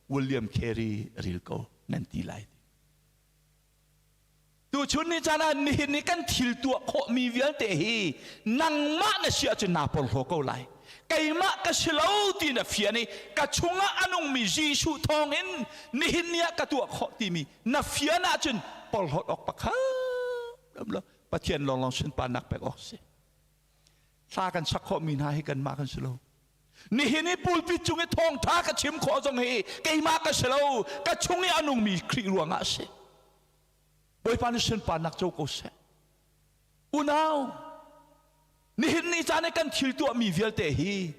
William Carey a ril ko nan ti lai. Tuchun ni caan ah nihin ni kan thil tuah khawhmi vialte hi nangmah na si ahcun naa porhlaw ko lai. Keimah ka si lo ti na fian i ka chungah a nungmi Jesuh thawngin nihin ni ah ka tuah khawh timi na fian ahcun porhlawt awk pakhat ram lo, Pathian lawnglawng sunparnak pek awk si. Hla kan sak khawhmi hna hi kanmah kan si lo. Nihin i pulpit cung i thawngtha ka chim khawh zong hi keimah ka si lo, ka chung i a nungmi Khrih ruangah a si. Bawipa nih sunparnak co ko seh. Unau, nihin ni caan i kan thil tuahmi vialte hi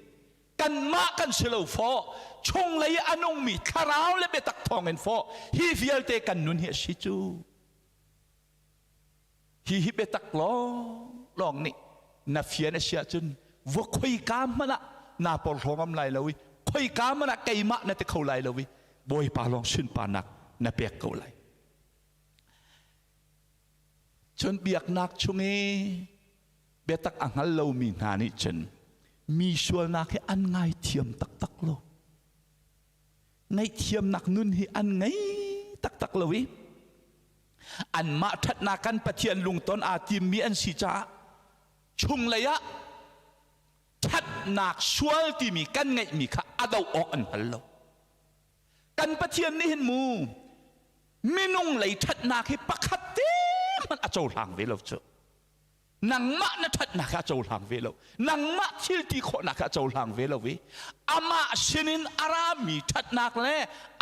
kanmah kan si lo fawh, chunglei i a nungmi thlarau le biatak thawngin fawh hi vialte kan nun hi a si cu. Hi hi biatak lawng lawng nih na fian a si ahcun va khoika hmanh ah naa porhlaw ngam lai lo i khoika hmanh ah keimah na ti kho lai lo i Bawipa lawng sunparnak na pek ko lai. Cun biaknak chung i biatak a hngal lomi hna nih cun mi sualnak hi an ngaithiam taktak lo. Ngaihthiamnak nun hi an ngei taktak lo i anmah ṭhatnak kan Pathian lungton aa timmi an si caah chunglei ah ṭhatnak sual timi kan ngeihmi kha a doh awk an hngal lo. Kan Pathian nih hin mu minung lei ṭhatnak hi pakhat te hmanh a cohlang ve lo cu. Nangmah na ṭhatnak a cohlang ve lo, nangmah thil ti khawhnak a cohlang ve lo i amah sinin a rami ṭhatnak le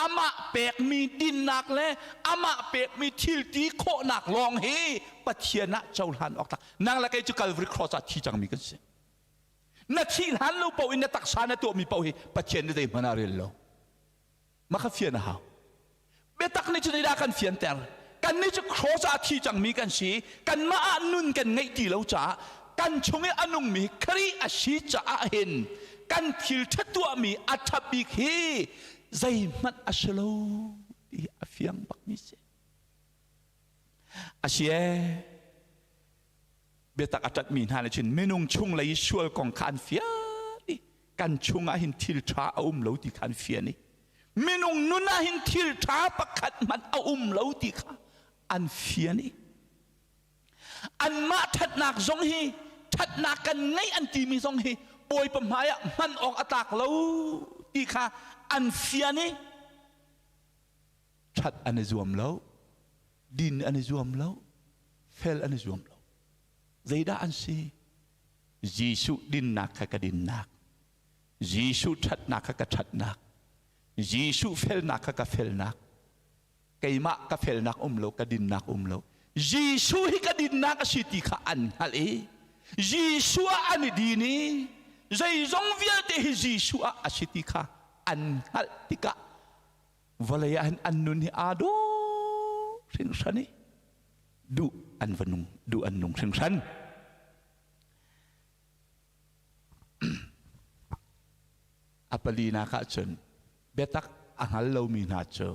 amah pekmi dinnak le amah pekmi thil ti khawhnak lawng hi Pathian ah cohlan awk tlak. Nang le kei cu Calvary Cross ah thi cangmi kan si. Na thih hlan lo paoh in na taksa na tuahmi paoh hi Pathian nih zeihmanh ah rel lo. Mah kha fian a hau. Biatak nih cun dah kan fianter. Kannih cu cross ah thi cangmi kan si. Kanmah ah nun kan ngeih ti lo caah kan chung i a nungmi Khrih a si caah hin kan thil ṭha tuahmi a ṭha bik hi zeihmanh a si lo ti a fiang bakmi si. A si ee, biatak a ṭanhmi hna nih cun minung chung lei sual kong kha an fian i kan chungah hin thil ṭha a um lo ti kha an fian i minung nun ah hin thil ṭha pakhat hmanh a um lo ti kha an fian i anmah ṭhatnak zong hi, ṭhatnak kan ngeih an timi zong hi Bawipa hmai ah hman awk a tlak lo ti kha an fian i ṭhat an i zuam lo, din an i zuam lo, fel an i zuam lo. Zeidah an si? Jesuh dinnak kha ka dinnak, Jesuh ṭhatnak kha ka ṭhatnak, Jesuh felnak kha ka felnak, keimah ka felnak um lo, ka dinnak um lo. Jesuh hi ka dinnak a si ti kha an hngalh i Jesuh ah an i din i zeizong vialte hi Jesuh ah a si ti kha an hngalh tikah. Vawlei ah hin an nun hi aa dawh hringhran i duh an va nung, duh an nung hringhran. A palinak ah cun biatak a hngal lomi hna cu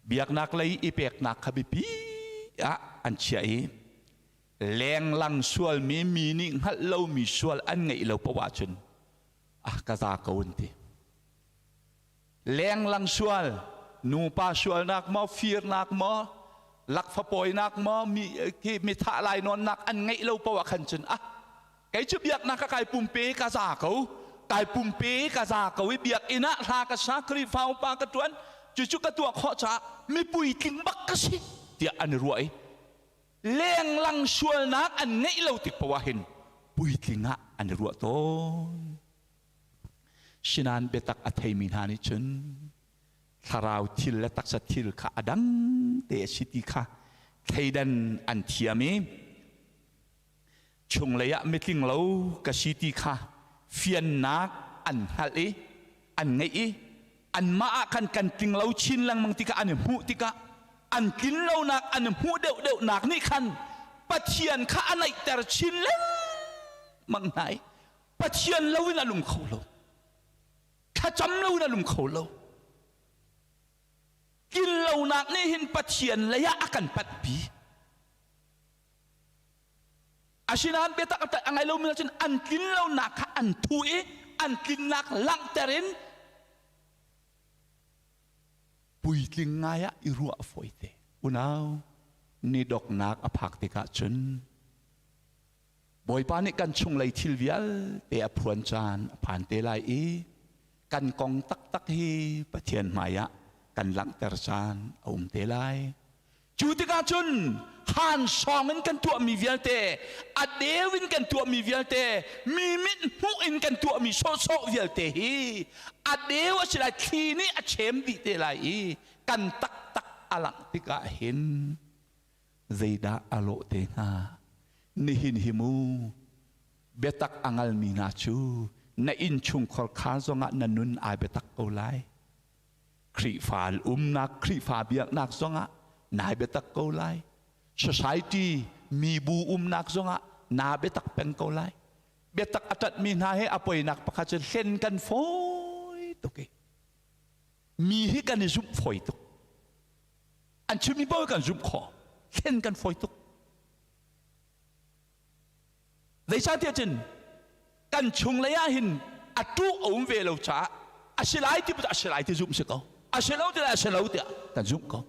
biaknak lei i peknak kha biapi ah an chiah i lenglang sualmi mi nih hngalh lomi sual an ngeih lo paoh ahcun ah ka za ko an ti. Lenglang sual, nupa sualnak maw, firnak maw, lakfapawinak maw, mi mi thah lainawnnak an ngeih lo paoh ah khan cun ah kei cu biaknak ka kai pumpe ka za ko, kai pumpe ka za ko i biakinn ah hla ka sa, Khrihfa upa ka ṭuan, cucu ka tuah khawh caah mipui tling bak ka si tiah an i ruah i lenglang sualnak an ngeih lo tik paoh ah hin puitling ah an i ruah tawn. Sinain biatak a theimi hna nih cun thlarau thil le taksa thil kha a dang te a si ti kha thleidan an thiam i chunglei ah mitling lo ka si ti kha fiannak an hngalh i an ngeih i anmah ah khan kan tling lo chin lengmang tikah an i hmuh tikah an tlin lonak an i hmuh deuhdeuhnak nih khan Pathian kha a naihter chin lengmang hna i Pathian loin a lung kho lo, thlacam loin a lung kho lo. Tlin lonak nih hin Pathian lei ah a kan panhpi. Asinain biatak a ngai lomi cun an tlin lonak kha an thu i an tlinnak langhter in puitling ngai ah i ruah a fawite. Unau, ni doknak a phak tikah cun Bawipa nih kan chunglei thil vialte a phuan caan a phan te lai i kan kong taktak hi Pathian hmaiah kan langhter caan a um te lai. Cu tikah cun han sawng in kan tuahmi vialte, a deu in kan tuahmi vialte, mi mit hmuh in kan tuahmi sawhsawh vialte hi a deu a si lai, thli nih a chem dih te lai i kan taktak a langh tikah hin zeidah a lawh te hnga? Nihin hi mu biatak a ngalmi hna cu na innchungkhar kha zongah na nun ai biatak ko lai. Khrihfa umnak, Khrihfa biaknak zongah nai biatak ko lai. Society mibu umnak zongah naa biatak peng ko lai. Biatak a ṭanhmi hna he a poinak pakhat cu hlen kan fawi tuk i mi hi kan i zumh fawi tuk. An chimmi paoh kan zumh khawh. Hlen kan fawi tuk. Zeicahtiah cun kan chunglei ah hin a ṭuh a um ve lo caah a si lai ti a si lai ti zumh si ko. A si lo ti a si lo tiah kan zumh ko.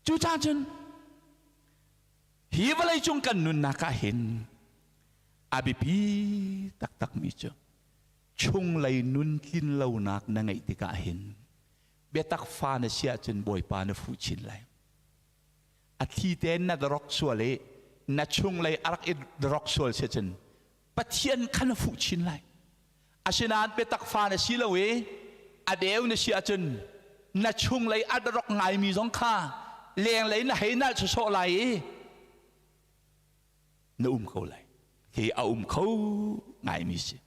Cucaah cun hi vawleicung kan nunnak ah hin a biapi taktakmi cu chunglei nun tlin lonak na ngeih tikah hin biatak fa na si ahcun Bawipa na fuh chin lai. A thli tein na darok sual i na chunglei a rak i darok sual si cun Pathian kha na fuh chin lai. Asinain biatak fa na si lo i a deu na si ahcun na chunglei a darok ngaimi zong kha lenglei na hei nalh sawsawh lai i na um ko lai. Hi a um kho ngaimi si.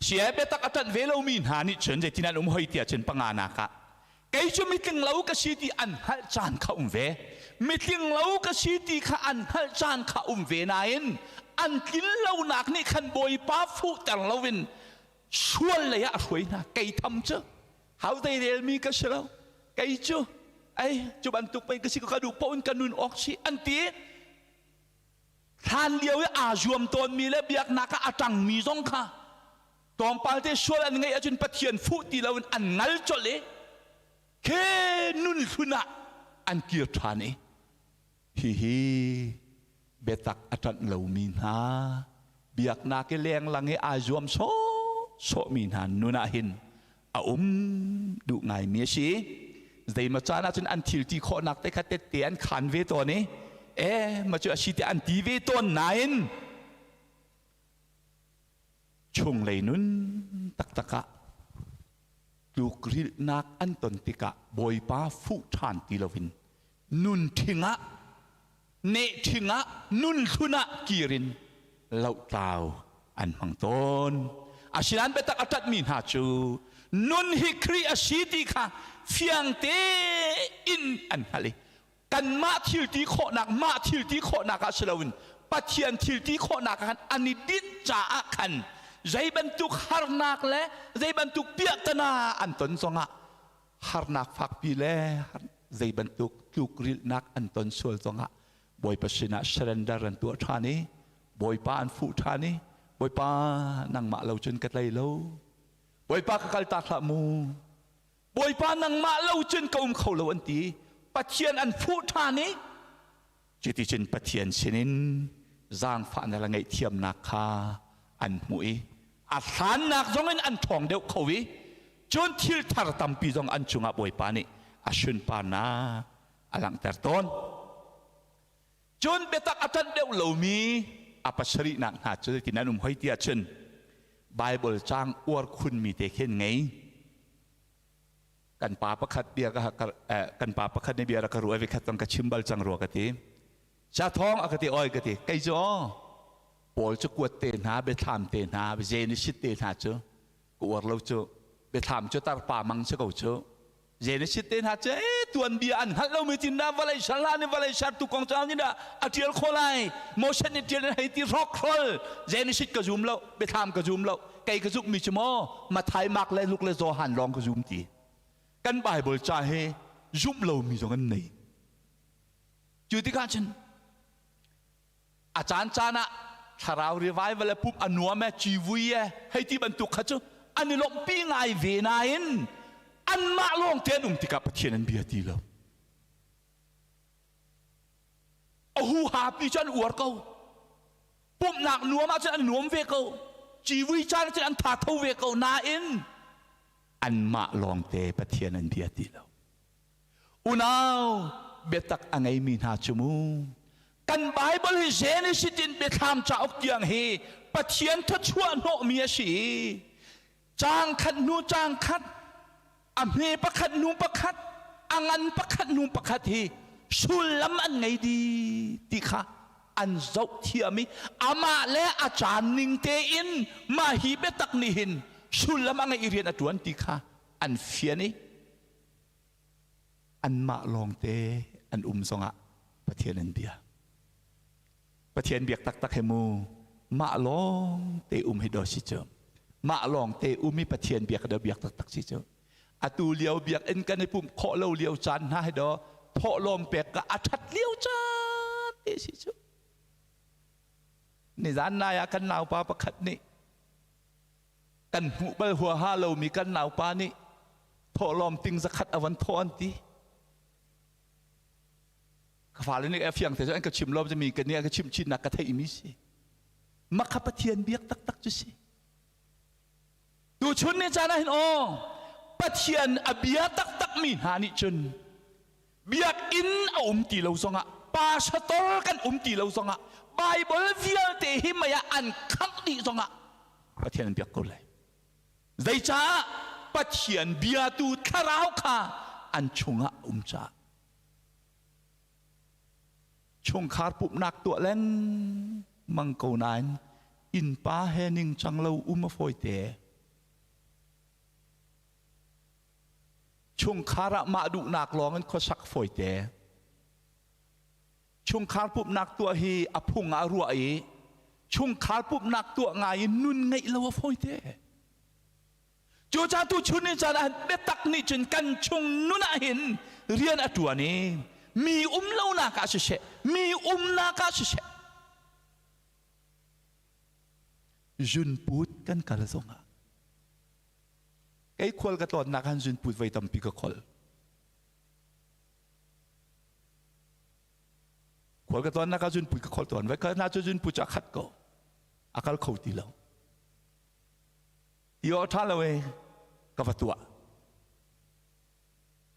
Sia biatak a ṭanh ve lomi hna nih cun zeitin an um hoi tiah cun panganak ah kei cu mitling lo ka si ti an hngalh caan kha um ve. Mitling lo ka si ti kha an hngalh caan kha um ve nain an tlin lonak nih khan Bawipa fuhter loin sual lei ah a hruai hna. Kei tham cu hau dei relmi ka si lo. Kei cu ei cu bantuk pei ka si ka duh paoh in ka nun awk si an ti. Hlan lio i aa zuam tawnmi le biaknak ah a ṭangmi zong kha tlawmpal te sual an ngeih ahcun Pathian fuh ti loin an ngal colh i khi nun hlun ah an kir ṭhan i hihi biatak a ṭanh lomi hna biaknak i lenglang i aa zuam sawhsawhmi hna nun ah hin a um duh ngaimi a si. Zeimaw caan ahcun an thil ti khawhnak te kha tette an khaan ve tawn i ma cu a si tiah an ti ve tawn nain chunglei nun taktak ah tlukrilhnak an ton tikah Bawipa fuh ṭhan ti loin nun ṭhing ah neh ṭhing ah nun hlun ah kir in lohtlau an hmang tawn. Asinain biatak a ṭanhmi hna cu nun hi Khrih a si ti kha fiang tein an hngalh i kanmah thil ti khawhnak mah thil ti khawhnak ah si loin Pathian thil ti khawhnak ah khan an i dinh caah khan zei bantuk harnak le zei bantuk piahtana an ton zongah harnak fakpi le zei bantuk tlukrilhnak an ton sual zongah Bawipa sinah surrender an tuah ṭhan i Bawipa an fuh ṭhan i Bawipa nangmah lo cun ka tlei lo Bawipa ka kaltak hlah mu Bawipa nangmah lo cun ka um kho lo an ti Pathian an fuh ṭhan i cuticun Pathian sinin zaangfahnak le ngaihthiamnak kha an hmuh i a hlannak zongin an ṭhawng deuh kho i cun thil thar tampi zong an cungah Bawipa nih a sunparnak a langhter tawn. Cun biatak a ṭanh deuh lomi a pasarihnak hna cu zeitin an um hoi ti ahcun Baibal caang uar khunmi te khi an ngei. Kan pa pakhat bia ka kan pa pakhat nih bia rak ka ruah i khat zong ka chim bal cang rua ka ti. Ca thawng a ka ti oi ka ti. Kei cu aw Paul cu kuat te hna, biathlam te hna, Genesis te hna cu ka uar lo cu. Biathlam cu tarpa mang si ko cu. Genesis te hna cu tuanbia an hngalh lomi tin dah vawlei ser hlan in vawlei sertu kong cu nih dah a ṭial khawh lai Moses nih ṭial in hei ti hrawkhrol Genesis ka zum lo biathlam ka zum lo kei ka zumhmi cu maw Mathai Mark le Luke le Johan lawng ka zum ti kan Bible ca hi zumh lomi zong an nei cu tikah cun a caan caan ah thlarau revival le pumh a nuam e civui e hei ti bantuk kha cu an i lawmhpi ngai ve nain anmah lawng te an um tikah Pathian an bia ti lo a huha pi cu an uar ko pumhnak nuam ahcun an nuam ve ko civui caan ahcun an tha tho ve ko nain anmah lawngte Pathian an bia ti lo Unau biatak a ngeimi hna cu mu kan Bible hi Genesis in Biathlam cauk tiang hi Pathian thawchuah hnawhmi a si i caang khat hnu caang khat a hme pakhat hnu pakhat a ngan pakhat hnu pakhat hi sullam an ngei di ti kha an zoh thiam i amah le a caan ning tein mah hi biatak nih hin sullam a ngeih i rian a ṭuan ti kha an fian i anmah lawngte an um zongah Pathian an bia. Pathian biak taktak he mu mah lawng te um hi do si cu. Mah lawng te um i Pathian biak do biak taktak si cu. Atu lio biakinn kan i pumh khawh lo lio caan hna hi do thawhlawm pek ka a ṭhat lio caan te si cu. Nizan nai ah kan naupa pakhat nih kan hmuh bal huaha lomi kan naupa nih thawhlawm ting zakhat a van thawh an ti ka fale nih a fiang te cu an ka chim lo mi ka nih a ka chimh chinnak ka theih mi si makha pathian biak taktak cu si tuchun ni caan ah hin aw pathian a bia taktak mi hna nih cun biakinn a um ti lo zongah pastor kan um ti lo zongah Bible vialte hi mei ah an khangh dih zongah Pathian an biak ko lai zeicah Pathian biatu thlarau kha an chungah um caah chungkhar pumhnak tuah lengmang ko nain innpa he ningcang lo um a fawite Chungkhar ah mah duhnak lawng in khuasak fawite. Chungkhar pumhnak tuah hi a phung ah ruah i chungkhar pumhnak tuah ngai in nun ngeih lo a fawite. Cucaah tu chun ni caan ah biatak nih cun kan chung nun ah hin rian a ṭuan i mi um lonak ah siseh, mi umnak ah siseh, zunput kan kal zongah Kei khual ka tlawnnak han zunput voi tampi ka khol. Khual ka tlawnnak ah zunput ka khol tawn. Voi khat hna cu zunput cu a khat ko. A kal kho ti lo. Ti aw ṭha lo e ka va tuah.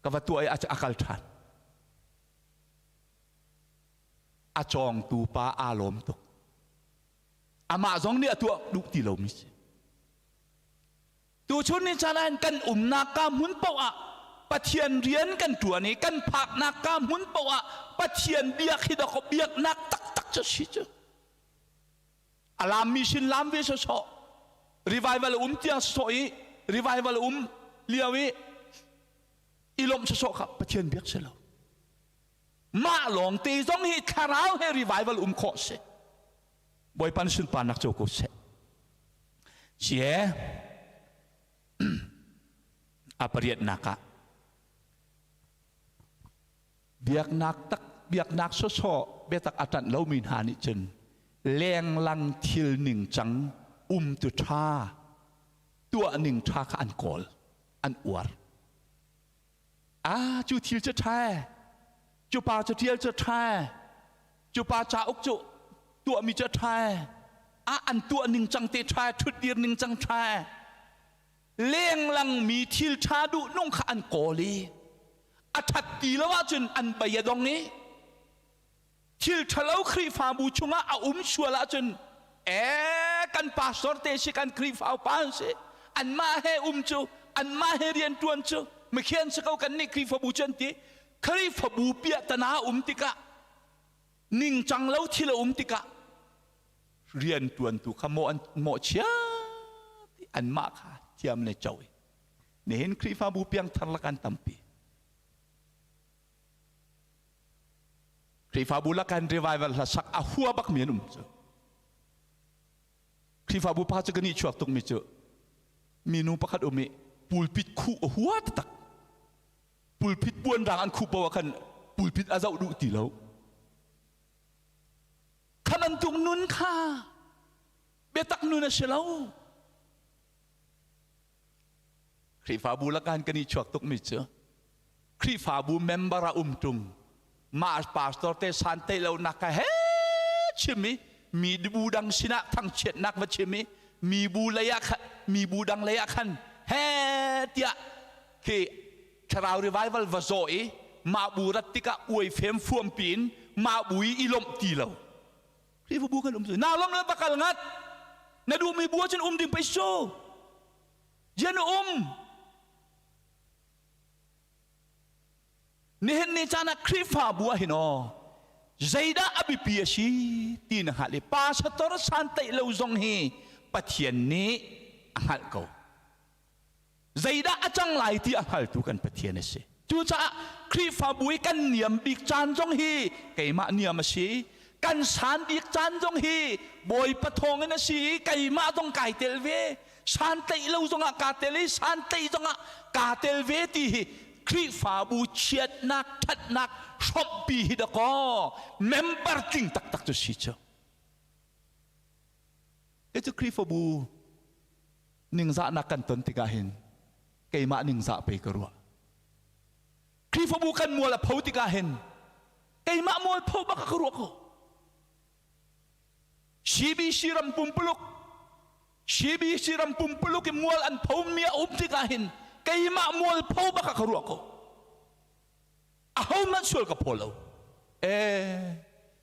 Ka va tuah i a kal ṭhan. A cawngtu pa aa lawm tuk. Amah zong nih a tuah duh ti lomi si. Tuchun ni caan ah kan umnak ka hmun paoh ah Pathian rian kan ṭuan i kan phaknak ka hmun paoh ah Pathian biak hi dawkaw biaknak taktak cu si cu. A laammi sin laam ve sawsawh. Revival um tiang sawh i revival um lio i i lawmh sawsawh kha Pathian biak si lo. Mah lawng te zong hi thlarau he revival um khawh si. Bawipa na sunparnak co ko seh. Cie a pariatnak ah biaknak tak biaknak sawsawh biatak a ṭanh lomi hna nih cun lenglang thil ningcang umtu ṭha tuah ning ṭha kha an kawl an uar. Ah, cu thil cu ṭha ee. Cu pa cu ṭial cu ṭha ee. Cu pa cauk cu tuahmi cu ṭha ee. Ah, an tuah ningcang te ṭha ee, ṭhutdir ningcang ṭha ee. Lenglang mi thil ṭha duh nung kha an kawl i a ṭhat ti lo ahcun an bei a dong i thil ṭhalo Khrihfabu chungah a um sual ahcun ee kan pastor te si kan Khrihfa upa an si anmah he um cu anmah he rian ṭuan cu mikhian si ko kan nih Khrihfabu cu an ti. Khrihfabu piahtana um tikah ningcang lo thil a um tikah rian ṭuantu kha mawh an mawhchia anmah kha thiam le co i nihin Khrihfabu piangthar lak an tampi. Khrihfabu lakan revival hla sak a hua bak mi an um cu. Khrihfabu pa cu kan i chuak tuk mi cu minu pakhat um i pulpit khuh a hua taktak. Pulpit puan rang an khuh paoh ah khan pulpit a zoh duh ti lo. Kha bantuk nun kha biatak nun a si lo. Khrihfabu lakan kan i chuak tuk mi cu Khrihfabu member a um ṭung mah pastor te san te lo nak ka he chim i mi bu dang sinah thangchiatnak va chim i mi bu lei ah khan mi bu dang lei ah khan he tiah khi thlarau revival va zaw i mah bu rat tikah uai fem fuam piin mah bu i i lawmh ti lo. Khrihfabu kan um cu na lawmh le va kal ngat na duhmi bu ahcun um ding pei su jian um. Nihin ni caan ah Khrihfabu ah hin aw zeidah a biapi a si ti na hngalh i pastor santaih lo zong hi Pathian nih a hngalh ko. Zeidah a cang lai ti a hngaltu kan Pathian a si. Cucaah Khrihfabu i kan niam bik caan zong hi keimah niam a si. Kan san bik caan zong hi Bawipa thawngin a si i keimah zong kai tel ve. Santlaih lo zongah kaa tel i santlaih zongah kaa tel ve ti hi Khrihfabu chiatnak ṭhatnak hrawmhpi hi dakaw member tling taktak cu si cu. Kei cu Khrihfabu ningzahnak kan ton tikah hin keimah ningzah pei ka ruah. Khrihfabu kan mual a pho tikah hin keimah mual pho bak ka ruah ko. CBC ram pumpuluk CBC ram pumpuluk i mual an pho mi a um tikah hin keimah mual pho bak ka ruah ko. Aho hmanh sual ka phaw lo. Eh,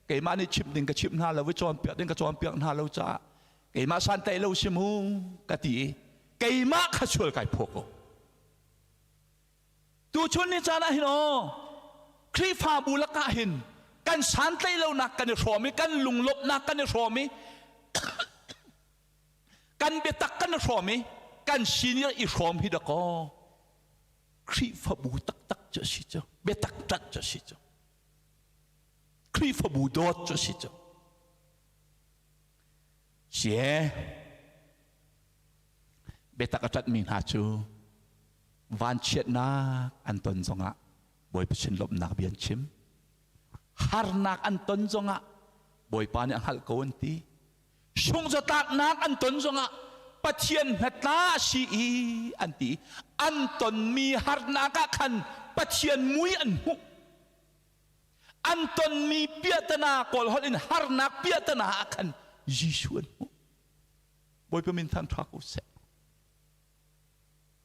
keimah nih chimh ding ka chimh hna lo i cawnpiak ding ka cawnpiak hna lo caah keimah santaih lo si mu ka ti i keimah kha sual kai phaw ko. Tuchun ni caan ah hin aw Khrihfabu lakah hin kan santlaih lonak kan i hrawm i kan lunglawmhnak kan i hrawm i kan biatak kan i hrawm i kan senior i hrawm hi dakaw Khrihfabu taktak cu a si cu biatak ṭanh cu a si cu Khrihfabu dawt cu a si cu sie biatak a ṭanhmi hna cu vanchiatnak an ton zongah Bawipa sin lawmhnak bia an chim. Harnak an ton zongah Bawipa nih a hngalh ko an ti. Sungzatlaknak an ton zongah Pathian hnatla a si i an ti. An tonmi harnak ah khan Pathian mui an hmuh. An tonmi piahtana Kawl holh in harnak piahtana ah khan Jesuh an hmuh. Bawipa min thangṭha ko seh.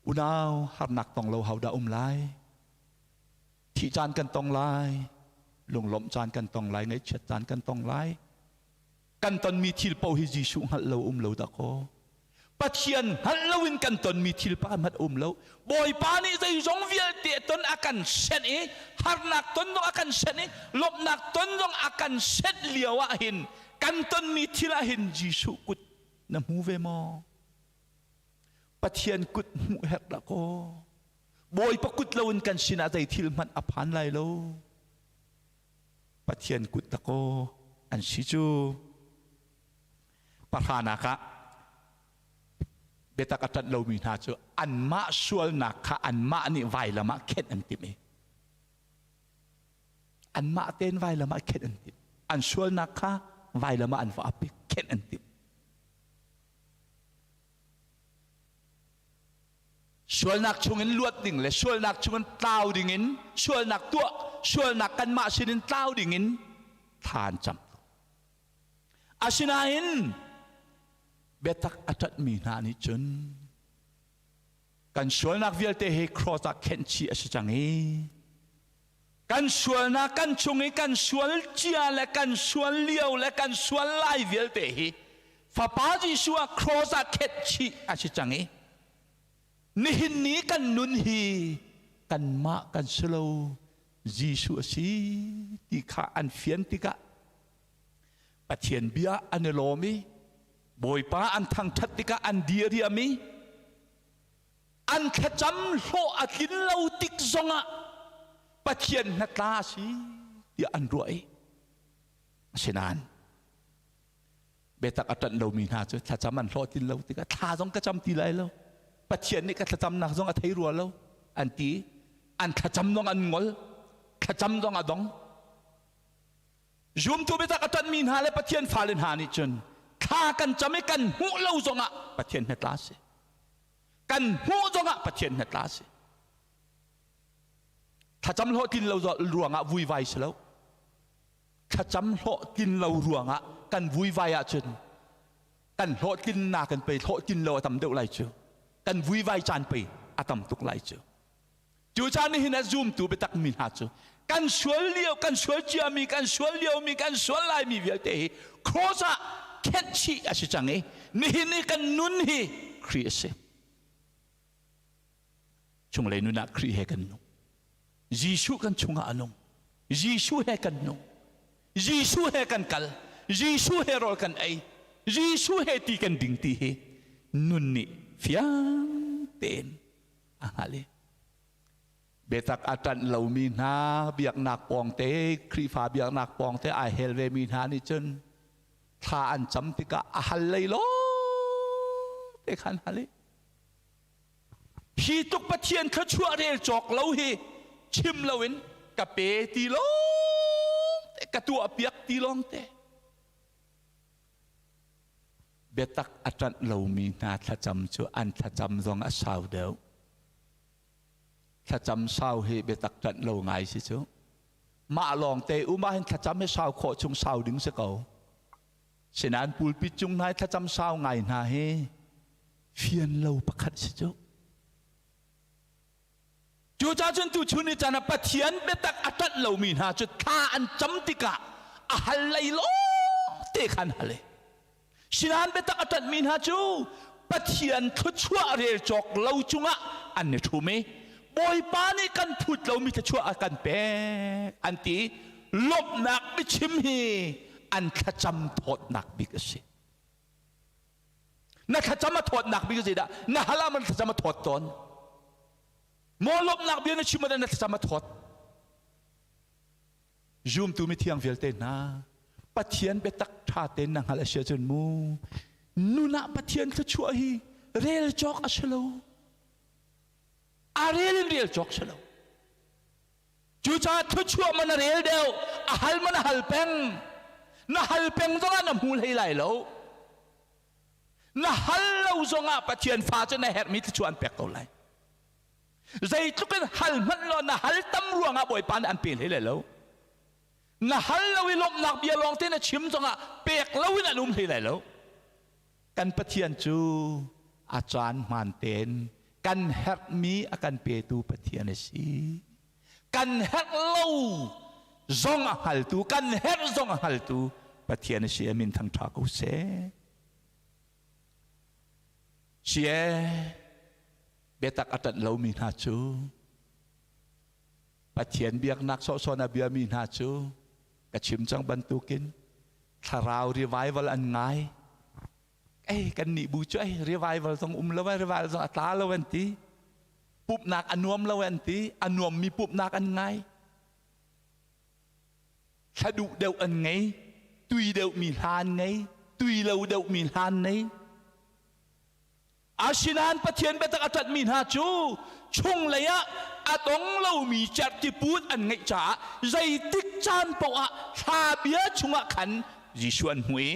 Unau harnak tong lo ho dah um lai? Thih caan kan tong lai, lunglawmh caan kan tong lai, ngaihchiat caan kan tong lai. Kan tonmi thil paoh hi Jesuh hngalh lo um lo dah kaw. Pathian hngalh loin kan tonmi thil pa hmanh um lo. Bawipa nih zeizong vialte ton a kan senh i harnak ton zong a kan senh i lawmhnak ton zong a kan senh lio ah hin kan tonmi thil ah hin Jesuh kut na hmu ve maw? Pathian kut hmuh herh dah kaw. Bawipa kut loin kan sinah zei thil hmanh a phan lai lo. Pathian kut dakaw an si cu. Pahranak ah biatak a ṭanh lomi hna cu anmah sualnak kha anmah nih vailam ah khenh an timh i anmah tein vailam ah khenh an timh. An sualnak kha vailam ah an va ap i khenh an timh. Sualnak chungin luat ding le sualnak chungin tlau dingin sualnak tuah sualnak kanmah sinin tlau dingin thla an cam. Asinain biatak a ṭanhmi hna nih cun kan sualnak vialte hi cross ah khenh chih a si cang i kan sualnak kan chung i kan sual cia le kan sual lio le kan sual lai vialte hi Fapa Jesuh ah cross ah khenh chih a si cang i nihin ni kan nun hi kanmah kan si lo Jesuh a si ti kha an fian tikah Pathian bia an i lawm i Bawipa an thangṭhat tikah an diriam i an thlacam hlawh a tlin lo tik zongah Pathian hnatla a si tiah an ruah i asinain biatak a ṭanh lomi hna cu thlacam an hlawh tlin lo tikah thla zong ka cam ti lai lo, Pathian nih ka thlacamnak zong a thei rua lo an ti. An thlacam zong an ngol, thlacam zong a dong. Zumtu biatak a ṭanhmi hna le Pathian fale hna nih cun thla kan cam i kan hmuh lo zongah Pathian hnatla a si, kan hmuh zongah Pathian hnatla a si. Thlacam hlawhtlin lo ruangah vuivai si lo. Thlacam hlawhtlin lo ruangah kan vuivai ahcun kan hlawhtlinnak kan pei hlawhtlin lo a tam deuh lai cu, kan vuivai caan pei a tam tuk lai cu. Cu caan nih hin a zumtu biatak mi hna cu kan sual lio, kan sual ciami, kan sual liomi, kan sual laimi vialte hi cross ah khenh chih a si cang i nihin i kan nun hi Khrih a si. Chunglei nun ah Khrih he kan nung. Jesuh kan chungah a nung. Jesuh he kan nung. Jesuh he kan kal. Jesuh he rawl kan ei. Jesuh he ti kan ding ti hi nun nih fiang tein a hngalh i biatak a ṭanh lomi hna, biaknak pawngte, Khrihfa biaknak pawngte ai hel vemi hna nih cun thla an cam tikah a hal lei lawng te khan hal i hi tuk Pathian thluachuah rel cawk lo hi chim loin ka pe ti lawng te, ka tuah piak ti lawng te. Biatak a ṭanh lomi hna thlacam cu an thlacam zong a sau deuh. Thlacam sau hi biatak ṭanh lo ngai si cu. Mah lawng te um ahhin thlacam hi sau khawh chung sau ding si ko. Sinain pulpit cung hna i thlacam sau ngai hna hi fian lo pakhat si cu. Cucaah cun tuchun ni caan ah Pathian biatak a ṭanh lomi hna cu thla an cam tikah a hal lei lawng te kha an hal i sinain biatak a ṭanhmi hna cu Pathian thluachuah rel cawk lo cungah an i ṭhum i Bawipa nih kan phut lomi thluachuah a kan pek an ti. Lawmhnak biachim hi an thlacam thawtnak bik a si. Na thlacam a thawtnak bik zeidah? Na hal ah man thlacam a thawt tawn maw? Lawmhnak bia na chim ah na thlacam a thawt? Zumtu mithiang vialte hna, Pathian biatak ṭha tein na hngalh a si ahcun mu nun ah Pathian thluachuah hi rel cawk a si lo, a rel in rel cawk si lo. Cucaah thluachuah man a rel deuh, a hal man a hal peng. Na hal peng zongah na hmu hlei lai lo. Na hal lo zongah Pathian fa cu na herhmi thluachuah an pek ko lai. Zeitluk in hal hmanh law na hal tam ruangah Bawipa nih an pe hlei lai lo. Na hal lo i lawmhnak bia lawng te na chim zongah pek loin an um hlei lai lo. Kan Pathian cu a caan hmaan tein kan herhmi a kan petu Pathian a si. Kan herh lo zong a hngaltu, kan herh zong a hngaltu Pathian a si. A min thangṭha ko seh. Si ee, biatak a ṭanh lomi hna cu, Pathian biaknak sawhsawh na biami hna cu ka chim cang bantukin thlarau revival an ngai. Ei kan nih bu cu ei revival zong um lo revival zong a tla lo an ti. Pumhnak a nuam lo an ti. A nuammi pumhnak an ngai. Thla duh deuh an ngei. Tui deuhmi hla an ngei. Tui lo deuhmi hla an nei. Asinain Pathian biatak a ṭanhmi hna cu chunglei ah a dong lomi cerhtiput an ngeih caah zeitik caan paoh ah hla bia chungah khan Jesuh an hmuh i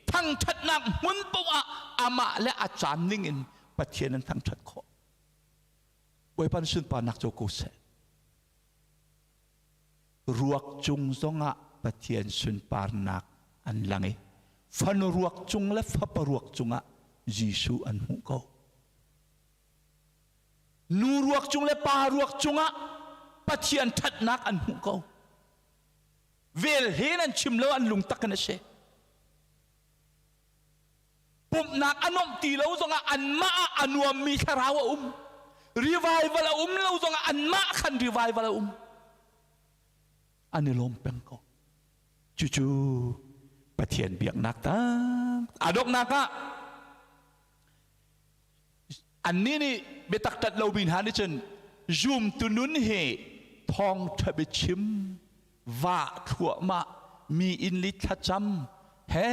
thangṭhatnak hmun paoh ah amah le a caan ningin Pathian an thangṭhat khawh. Bawipa na sunparnak co ko seh. Ruak cung zongah Pathian sunparnak an lang i fanu ruak cung le fapa ruak cungah Jesuh an hmuh ko. Nu ruak cung le pa ruak cungah Pathian ṭhatnak an hmuh ko. Vel he nan chim lo an lungtak in a si. Pumhnak a nuamh ti lo zongah anmah ah a nuammi thlarau a um. Revival a um lo zongah anmah khan revival a um. An i lawm peng ko. Cucu Pathian biaknak tak. A donghnak ah annih nih biatak ṭat lomi hna nih cun zumtu nun hi thawngṭha biachim vah thluahmah mi inn li thlacam he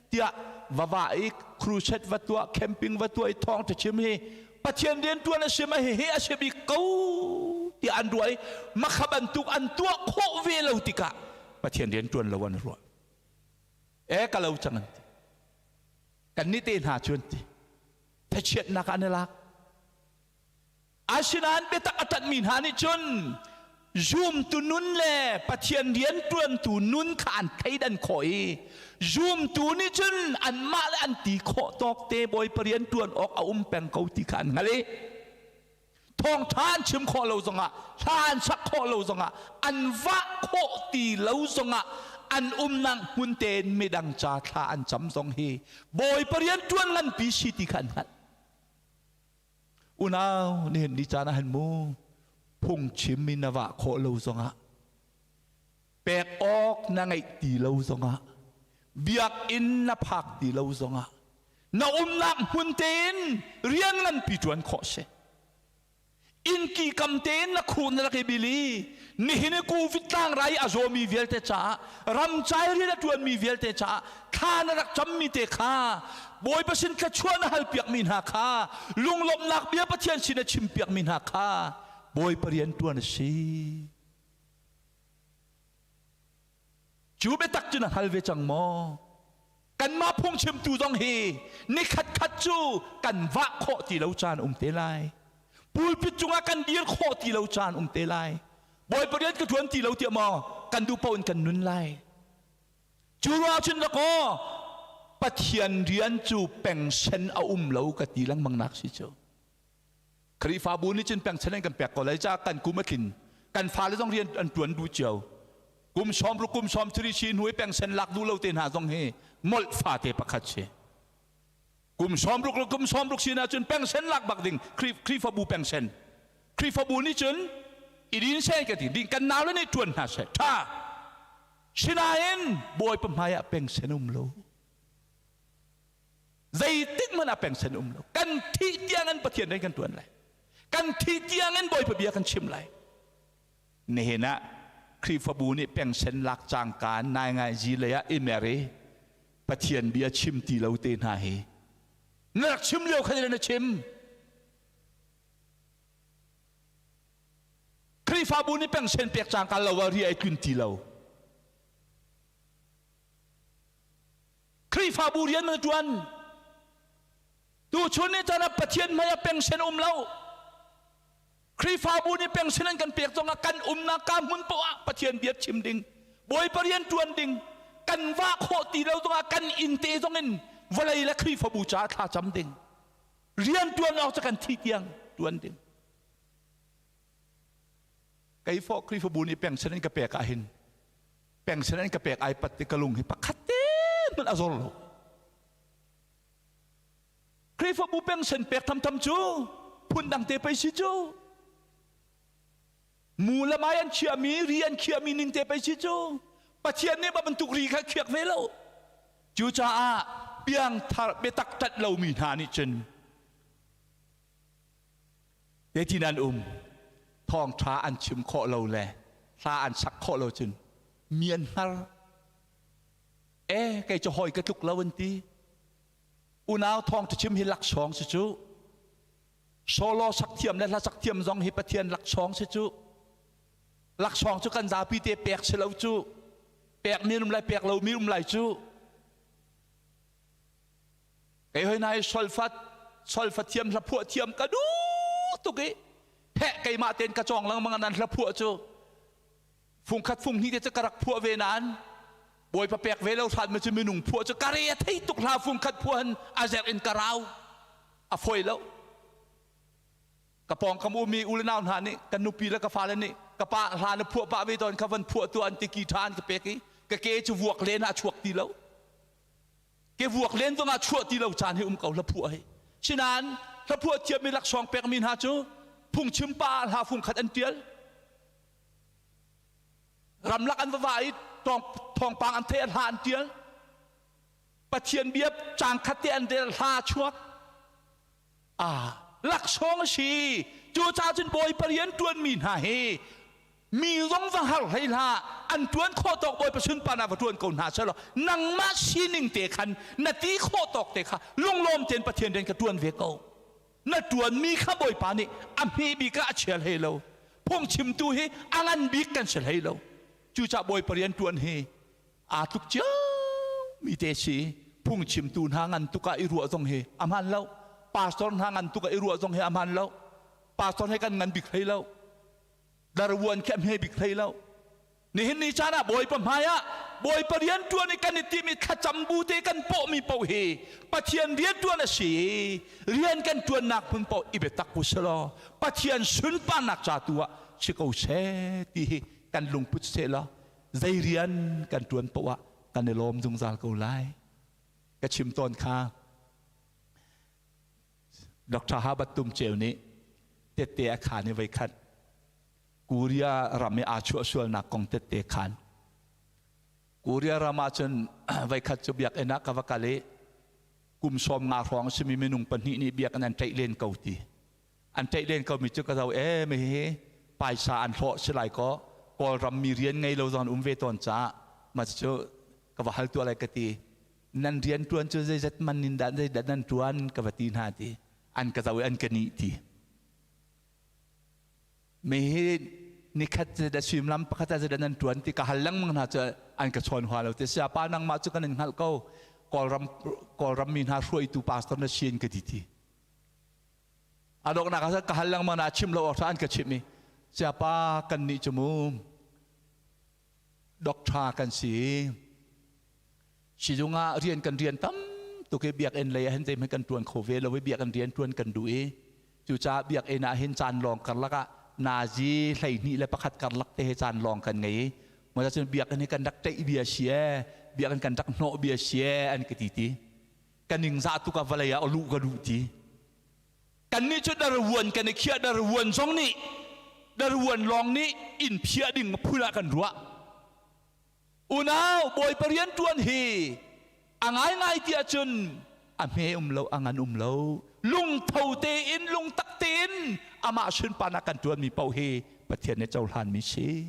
tiah va vah i crusade va tuah camping va tuah i thawngṭha chim hi Pathian rianṭuan a si ma hihi a si bik ko tiah an ruah i makha bantuk an tuah khawh ve lo tikah Pathian rianṭuan lo an ruah e ka lo cang an ti kan nih te hna cu an ti thachiatnak ah an i lak Asinain biatak a ṭanhmi hna nih cun zumtu nun le Pathian rianṭuantu nun kha an thleidan khawh i zumtu nih cun anmah le an ti khawh tawk te Bawipa rianṭuan awk a um peng ko ti kha an hngalh i thawngṭha an chim khawh lo zongah hla an sak khawh lo zongah an vah khawh ti lo zongah an umnak hmun tein midang ca thla an cam zong hi Bawipa rianṭuan nganpi si ti kha an hngalh. Unau nihin ni caan ah hin mu phungchim in na vah khawh lo zongah pek awk na ngeih ti lo zongah biakinn na phak ti lo zongah na umnak hmun tein rian nganpi ṭuan khawh si. Innki kam tein na khuh na rak i bil i nihin i covid tlangrai a zawmi vialte caah ramcai rian a ṭuanmi vialte caah thla na rak cammi te kha Bawipa sin thluachuah na halpiakmi hna kha lunglawmhnak bia Pathian sin a chimpiakmi hna kha Bawipa rian ṭuan a si. Cu biatak cu na hngal ve cang maw? Kanmah phungchimtu zong hi nikhat khat cu kan vah khawh ti lo caan um te lai. Pulpit cungah kan dir khawh ti lo caan um te lai. Bawipa rian ka ṭuan ti lo tiah maw kan duh paoh in kan nun lai. Cu ruang cun dakaw Pathian rian cu pengsen a um lo ka ti lengmang nak si cu. Khrihfabu nih cun pengchan an kan pek ko lai caah kan kum a tlin. Kan fale zong rian an ṭuan duh cio. Kum 60 kum 33 si hnu i pengsen lak duh lo te hna zong hi molh fate pakhat si. Kum 60 le kum 60 si na cun pengsen lak bak ding Khrihfabu pengsen. Khrihfabu nih cun i din sen ka ti ding kan nau le nih ṭuan hna seh. Ṭha. Sinain Bawipa hmai ah pengsen um lo. Zeitik hmanh ah pengsen um lo. Kan thih tiang in Pathian rian kan tuan lai. Kan thih tiang in Bawipa bia kan chim lai. Nihin ah Khrihfabu nih pengsen lak cangka nai ngai zi lei ah i mer i Pathian bia chim ti lo te hna hi na rak chim lio khan na chim. Khrihfabu nih pengsen pek cangka lo ah ri ai tlun ti lo. Khrihfabu rian na ṭuan. Tuchun ni caan ah Pathian hmai ah pengsen um lo. Khrihfabu nih pengsen an kan pek zongah kan umnak ka hmun poah ah Pathian bia chim ding, Bawipa rian ṭuan ding, kan vah khawh ti lo zongah kan inn te zongin vawlei le Khrihfabu caah thla cam ding. Rian ṭuan awk cu kan thi tiang ṭuan ding. Kei fawh Khrihfabu nih pengsen an ka pek ah hin pengsen an ka pek ai pat ti ka lung hi pakhat te hmanh a zor lo. Khrihfabu pengsen pek thamtham cu phundang te pei si cu. Mu le mai an chiahmi, ri an khiahmi ning te pei si cu. Pathian nih bantuk ri kha khiak ve lo. Cucaah Piangthar biatak ṭanh lomi hna nih cun Zeitin an um? Thawngṭha an chim khawh lo le hla an sak khawh lo cun mi an hngar. E, kei cu hawi ka tluk lo an ti. Unau thawngṭha chim hi laksawng si cu. Solo sak thiam le hla sak thiam zong hi Pathian laksawng si cu. Laksawng cu kan zapi te pek si lo cu. Pek mi um lai pek lo mi um lai cu. Kei hoi na i solfa solfa thiam hla phuah thiam ka duh tuk i heh keimah tein ka cawng lengmang nan hla phuah cu fungkhat fung hnih te cu ka rak phuah ve nain Bawipa pek ve lo hrat mi cu minung phuah cu ka re a thei tuk hla fungkhat phuah a zerh in ka rau a foi lo. Ka pawngkam ummi u le nau hna nih, kan nupi le ka fale nih, ka pa hla na phuah pah ve tawn kha, van phuah tuah an ti, ki ṭha an ka pek i ka ke cu vuak len ah a chuak ti lo. Ke vuak len zong ah chuah ti lo caan hi um ko hla phuah hi. Sinain hla phuah thiammi laksawng pekmi hna cu phungchim pa ah hla fung khat an ṭial, ramlak an va va i thawngpang an theih ah hla an ṭial, Pathian bia caang khat te an rel, hla chuak. Ah, laksawng a si. Cucaah cun Bawipa rian ṭuanmi hna hi mi zong va har hlei hlah, an ṭuan khawh tawk Bawipa sunparnak va ṭuan ko hna selaw nangmah sining te khan na ti khawh tawk te kha lunglawm tein Pathian rian ka ṭuan ve ko. Na ṭuanmi kha Bawipa nih a hme bik ah a chia hlei lo. Phungchimtu hi a ngan bik kan si hlei lo. Cucaah Bawipa rian ṭuan hi aa tluk cio mi te si. Phungchimtu hna ngan tuk ah i ruah zong hi a hmaan lo, pastor hna ngan tuk ah i ruah zong hi a hmaan lo. Pastor he kan ngan bik hlei lo, darvuan khi a hme bik hlei lo. Nihin ni caan ah Bawipa hmai ah Bawipa rian ṭuan i kan i tim i thlacam bu te kan pawh mi paoh hi Pathian rian ṭuan a si i rian kan ṭuannak hmun paoh i biatak u selaw Pathian sunparnak ca tu ah si ko seh ti hi kan lungput seh law zei rian kan ṭuan paoh ah kan i lawm zungzal ko lai. Ka chim tawn kha, Dr. Habat Tum Ceu nih tette a khaan i voikhat Korea ram i aa chuah sualnak kong tette khaan. Korea ram ah cun voikhat cu biakinn ah ka va kal i kum 50 hrawng a simi minung pahnih nih biakinn an ṭaih len ko ti. An ṭaih len komi cu ka zoh e mi hi paisa an hlawh si lai kaw, Kawlram mi rian ngei lo zong an um ve tawn caah mah cu ka va hal tuah lai ka ti. Nan rian ṭuan cu zeizat man in dah, zeidah nan ṭuan ka va ti hna ti. An ka zoh i an ka nih ti. Mi hi nikhat zeidah, suimilam pakhat ah zeidah nan ṭuan ti ka hal lengmang hna cu an ka chawn hua lo ti. Sayapa, nangmah cu kan in hngalh ko, Kawlram Kawlram mi hna hruaitu pastor na si in ka ti ti. A donghnak ah ka hal lengmang na chim lo awk an ka chimh i, sayapa, kan nih cu mu doctor kan si, sizung ah rian kan rian tam tuk i biakinn lei ah hin zeihmanh kan tuan kho ve lo i biakinn rian tuan kan duh i cucaah biakinn ah hin caan lawng karlak ah nazi 21 karlak te he caan lawng kan ngei i maw cun biakinn hi kan rak ṭeih bia si e, biakinn kan rak hnawh bia si e an ka ti ti. Ka ningzah tuk ah vawlei ah luh ka duh ti. Kannih cu darvuan kan i khiah, darvuan zong nih, darvuan lawng nih inn phiah ding phun ah kan ruah. Unau, Bawipa rian ṭuan hi a ngaingai ti ahcun a hme um lo, a ngan um lo. Lungtho tein, lungtak tein amah sunparnak kan ṭuanmi paoh hi Pathian nih cohlanmi si.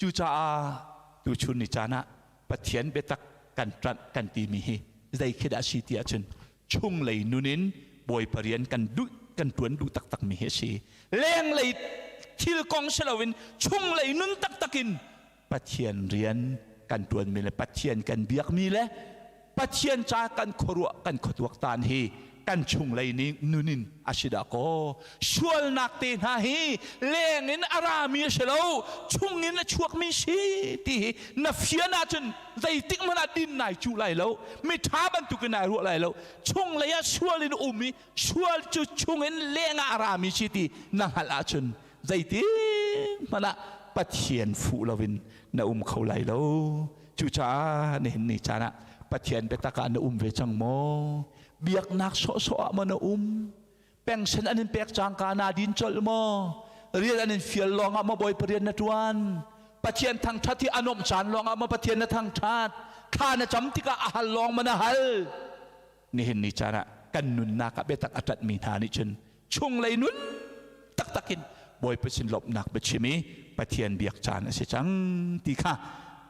Cucaah tuchun ni caan ah Pathian biatak kan ṭanh kan timi hi zei khi dah a si ti ahcun chunglei nun in Bawipa rian kan duh, kan ṭuan duh taktakmi hi a si. Lenglei thil kong si loin chunglei nun taktak in Pathian rian kan ṭuanmi le Pathian kan biakmi le Pathian ca kan khuaruah kan khuatuaktan hi kan chunglei ning nun in a si dah kaw. Sualnak te hna hi leng in a rami a si lo, chung in a chuakmi si ti hi na fian ahcun zeitik hmanh ah din nai cuh lai lo, miṭha bantukin nai ruah lai lo. Chunglei ah sual in um i sual cu chung in leng ah a rami si ti na hngalh ahcun zeitik hmanh ah Pathian fuh loin na um kho lai lo. Cucaah nihin ni caan ah Pathian biatak ah na um ve cang maw? Biaknak sawhsawh ah maw na um? Pension an in pek cangka naa din colh maw? Rian an in fial lawng ah maw Bawipa rian na ṭuan? Pathian thangṭhat hi a nuamh caan lawng ah maw Pathian na thangṭhat? Thla na cam tikah a hal lawng maw na hal? Nihin ni caan ah kan nunnak ah biatak a ṭanhmi hna nih cun chunglei nun taktak in Bawipa sin lawmhnak biachim i Pathian biak caan a si cang ti kha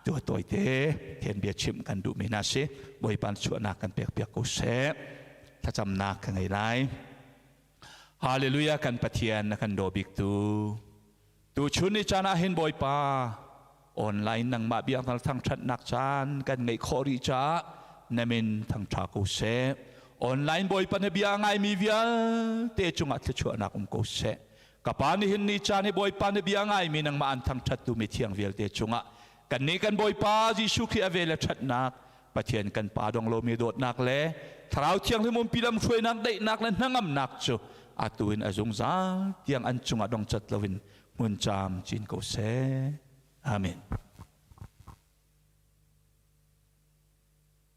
tu tawite Pathian bia chimh kan duhmi hna si. Bawipa chuahnak kan pek piak ko seh. Thlacamnak ka ngei lai. Hallelujah. Kan Pathian na kan daw bik tu tu chun ni caan ah hin Bawipa, online nangmah biak thangṭhatnak caan kan ngeih khawh rih caah na min thangṭha ko seh. Online Bawipa na bia ngaimi vialte cungah thluachuahnak um ko seh. Ka pa, nihin ni caan hi Bawipa na bia ngaimi nangmah an thangṭhattu mi thiang vialte cungah kannih kan Bawipa Jesuh Khrih a vel a ṭhatnak, Pathian kan Pa dong lomi dawtnak le Thlarau Thianghlim umpi lamhruainak, daihnak le hnangamnak cu atu in a zungzal tiang an cungah dongcat loin hmun caam cin ko seh. Amen.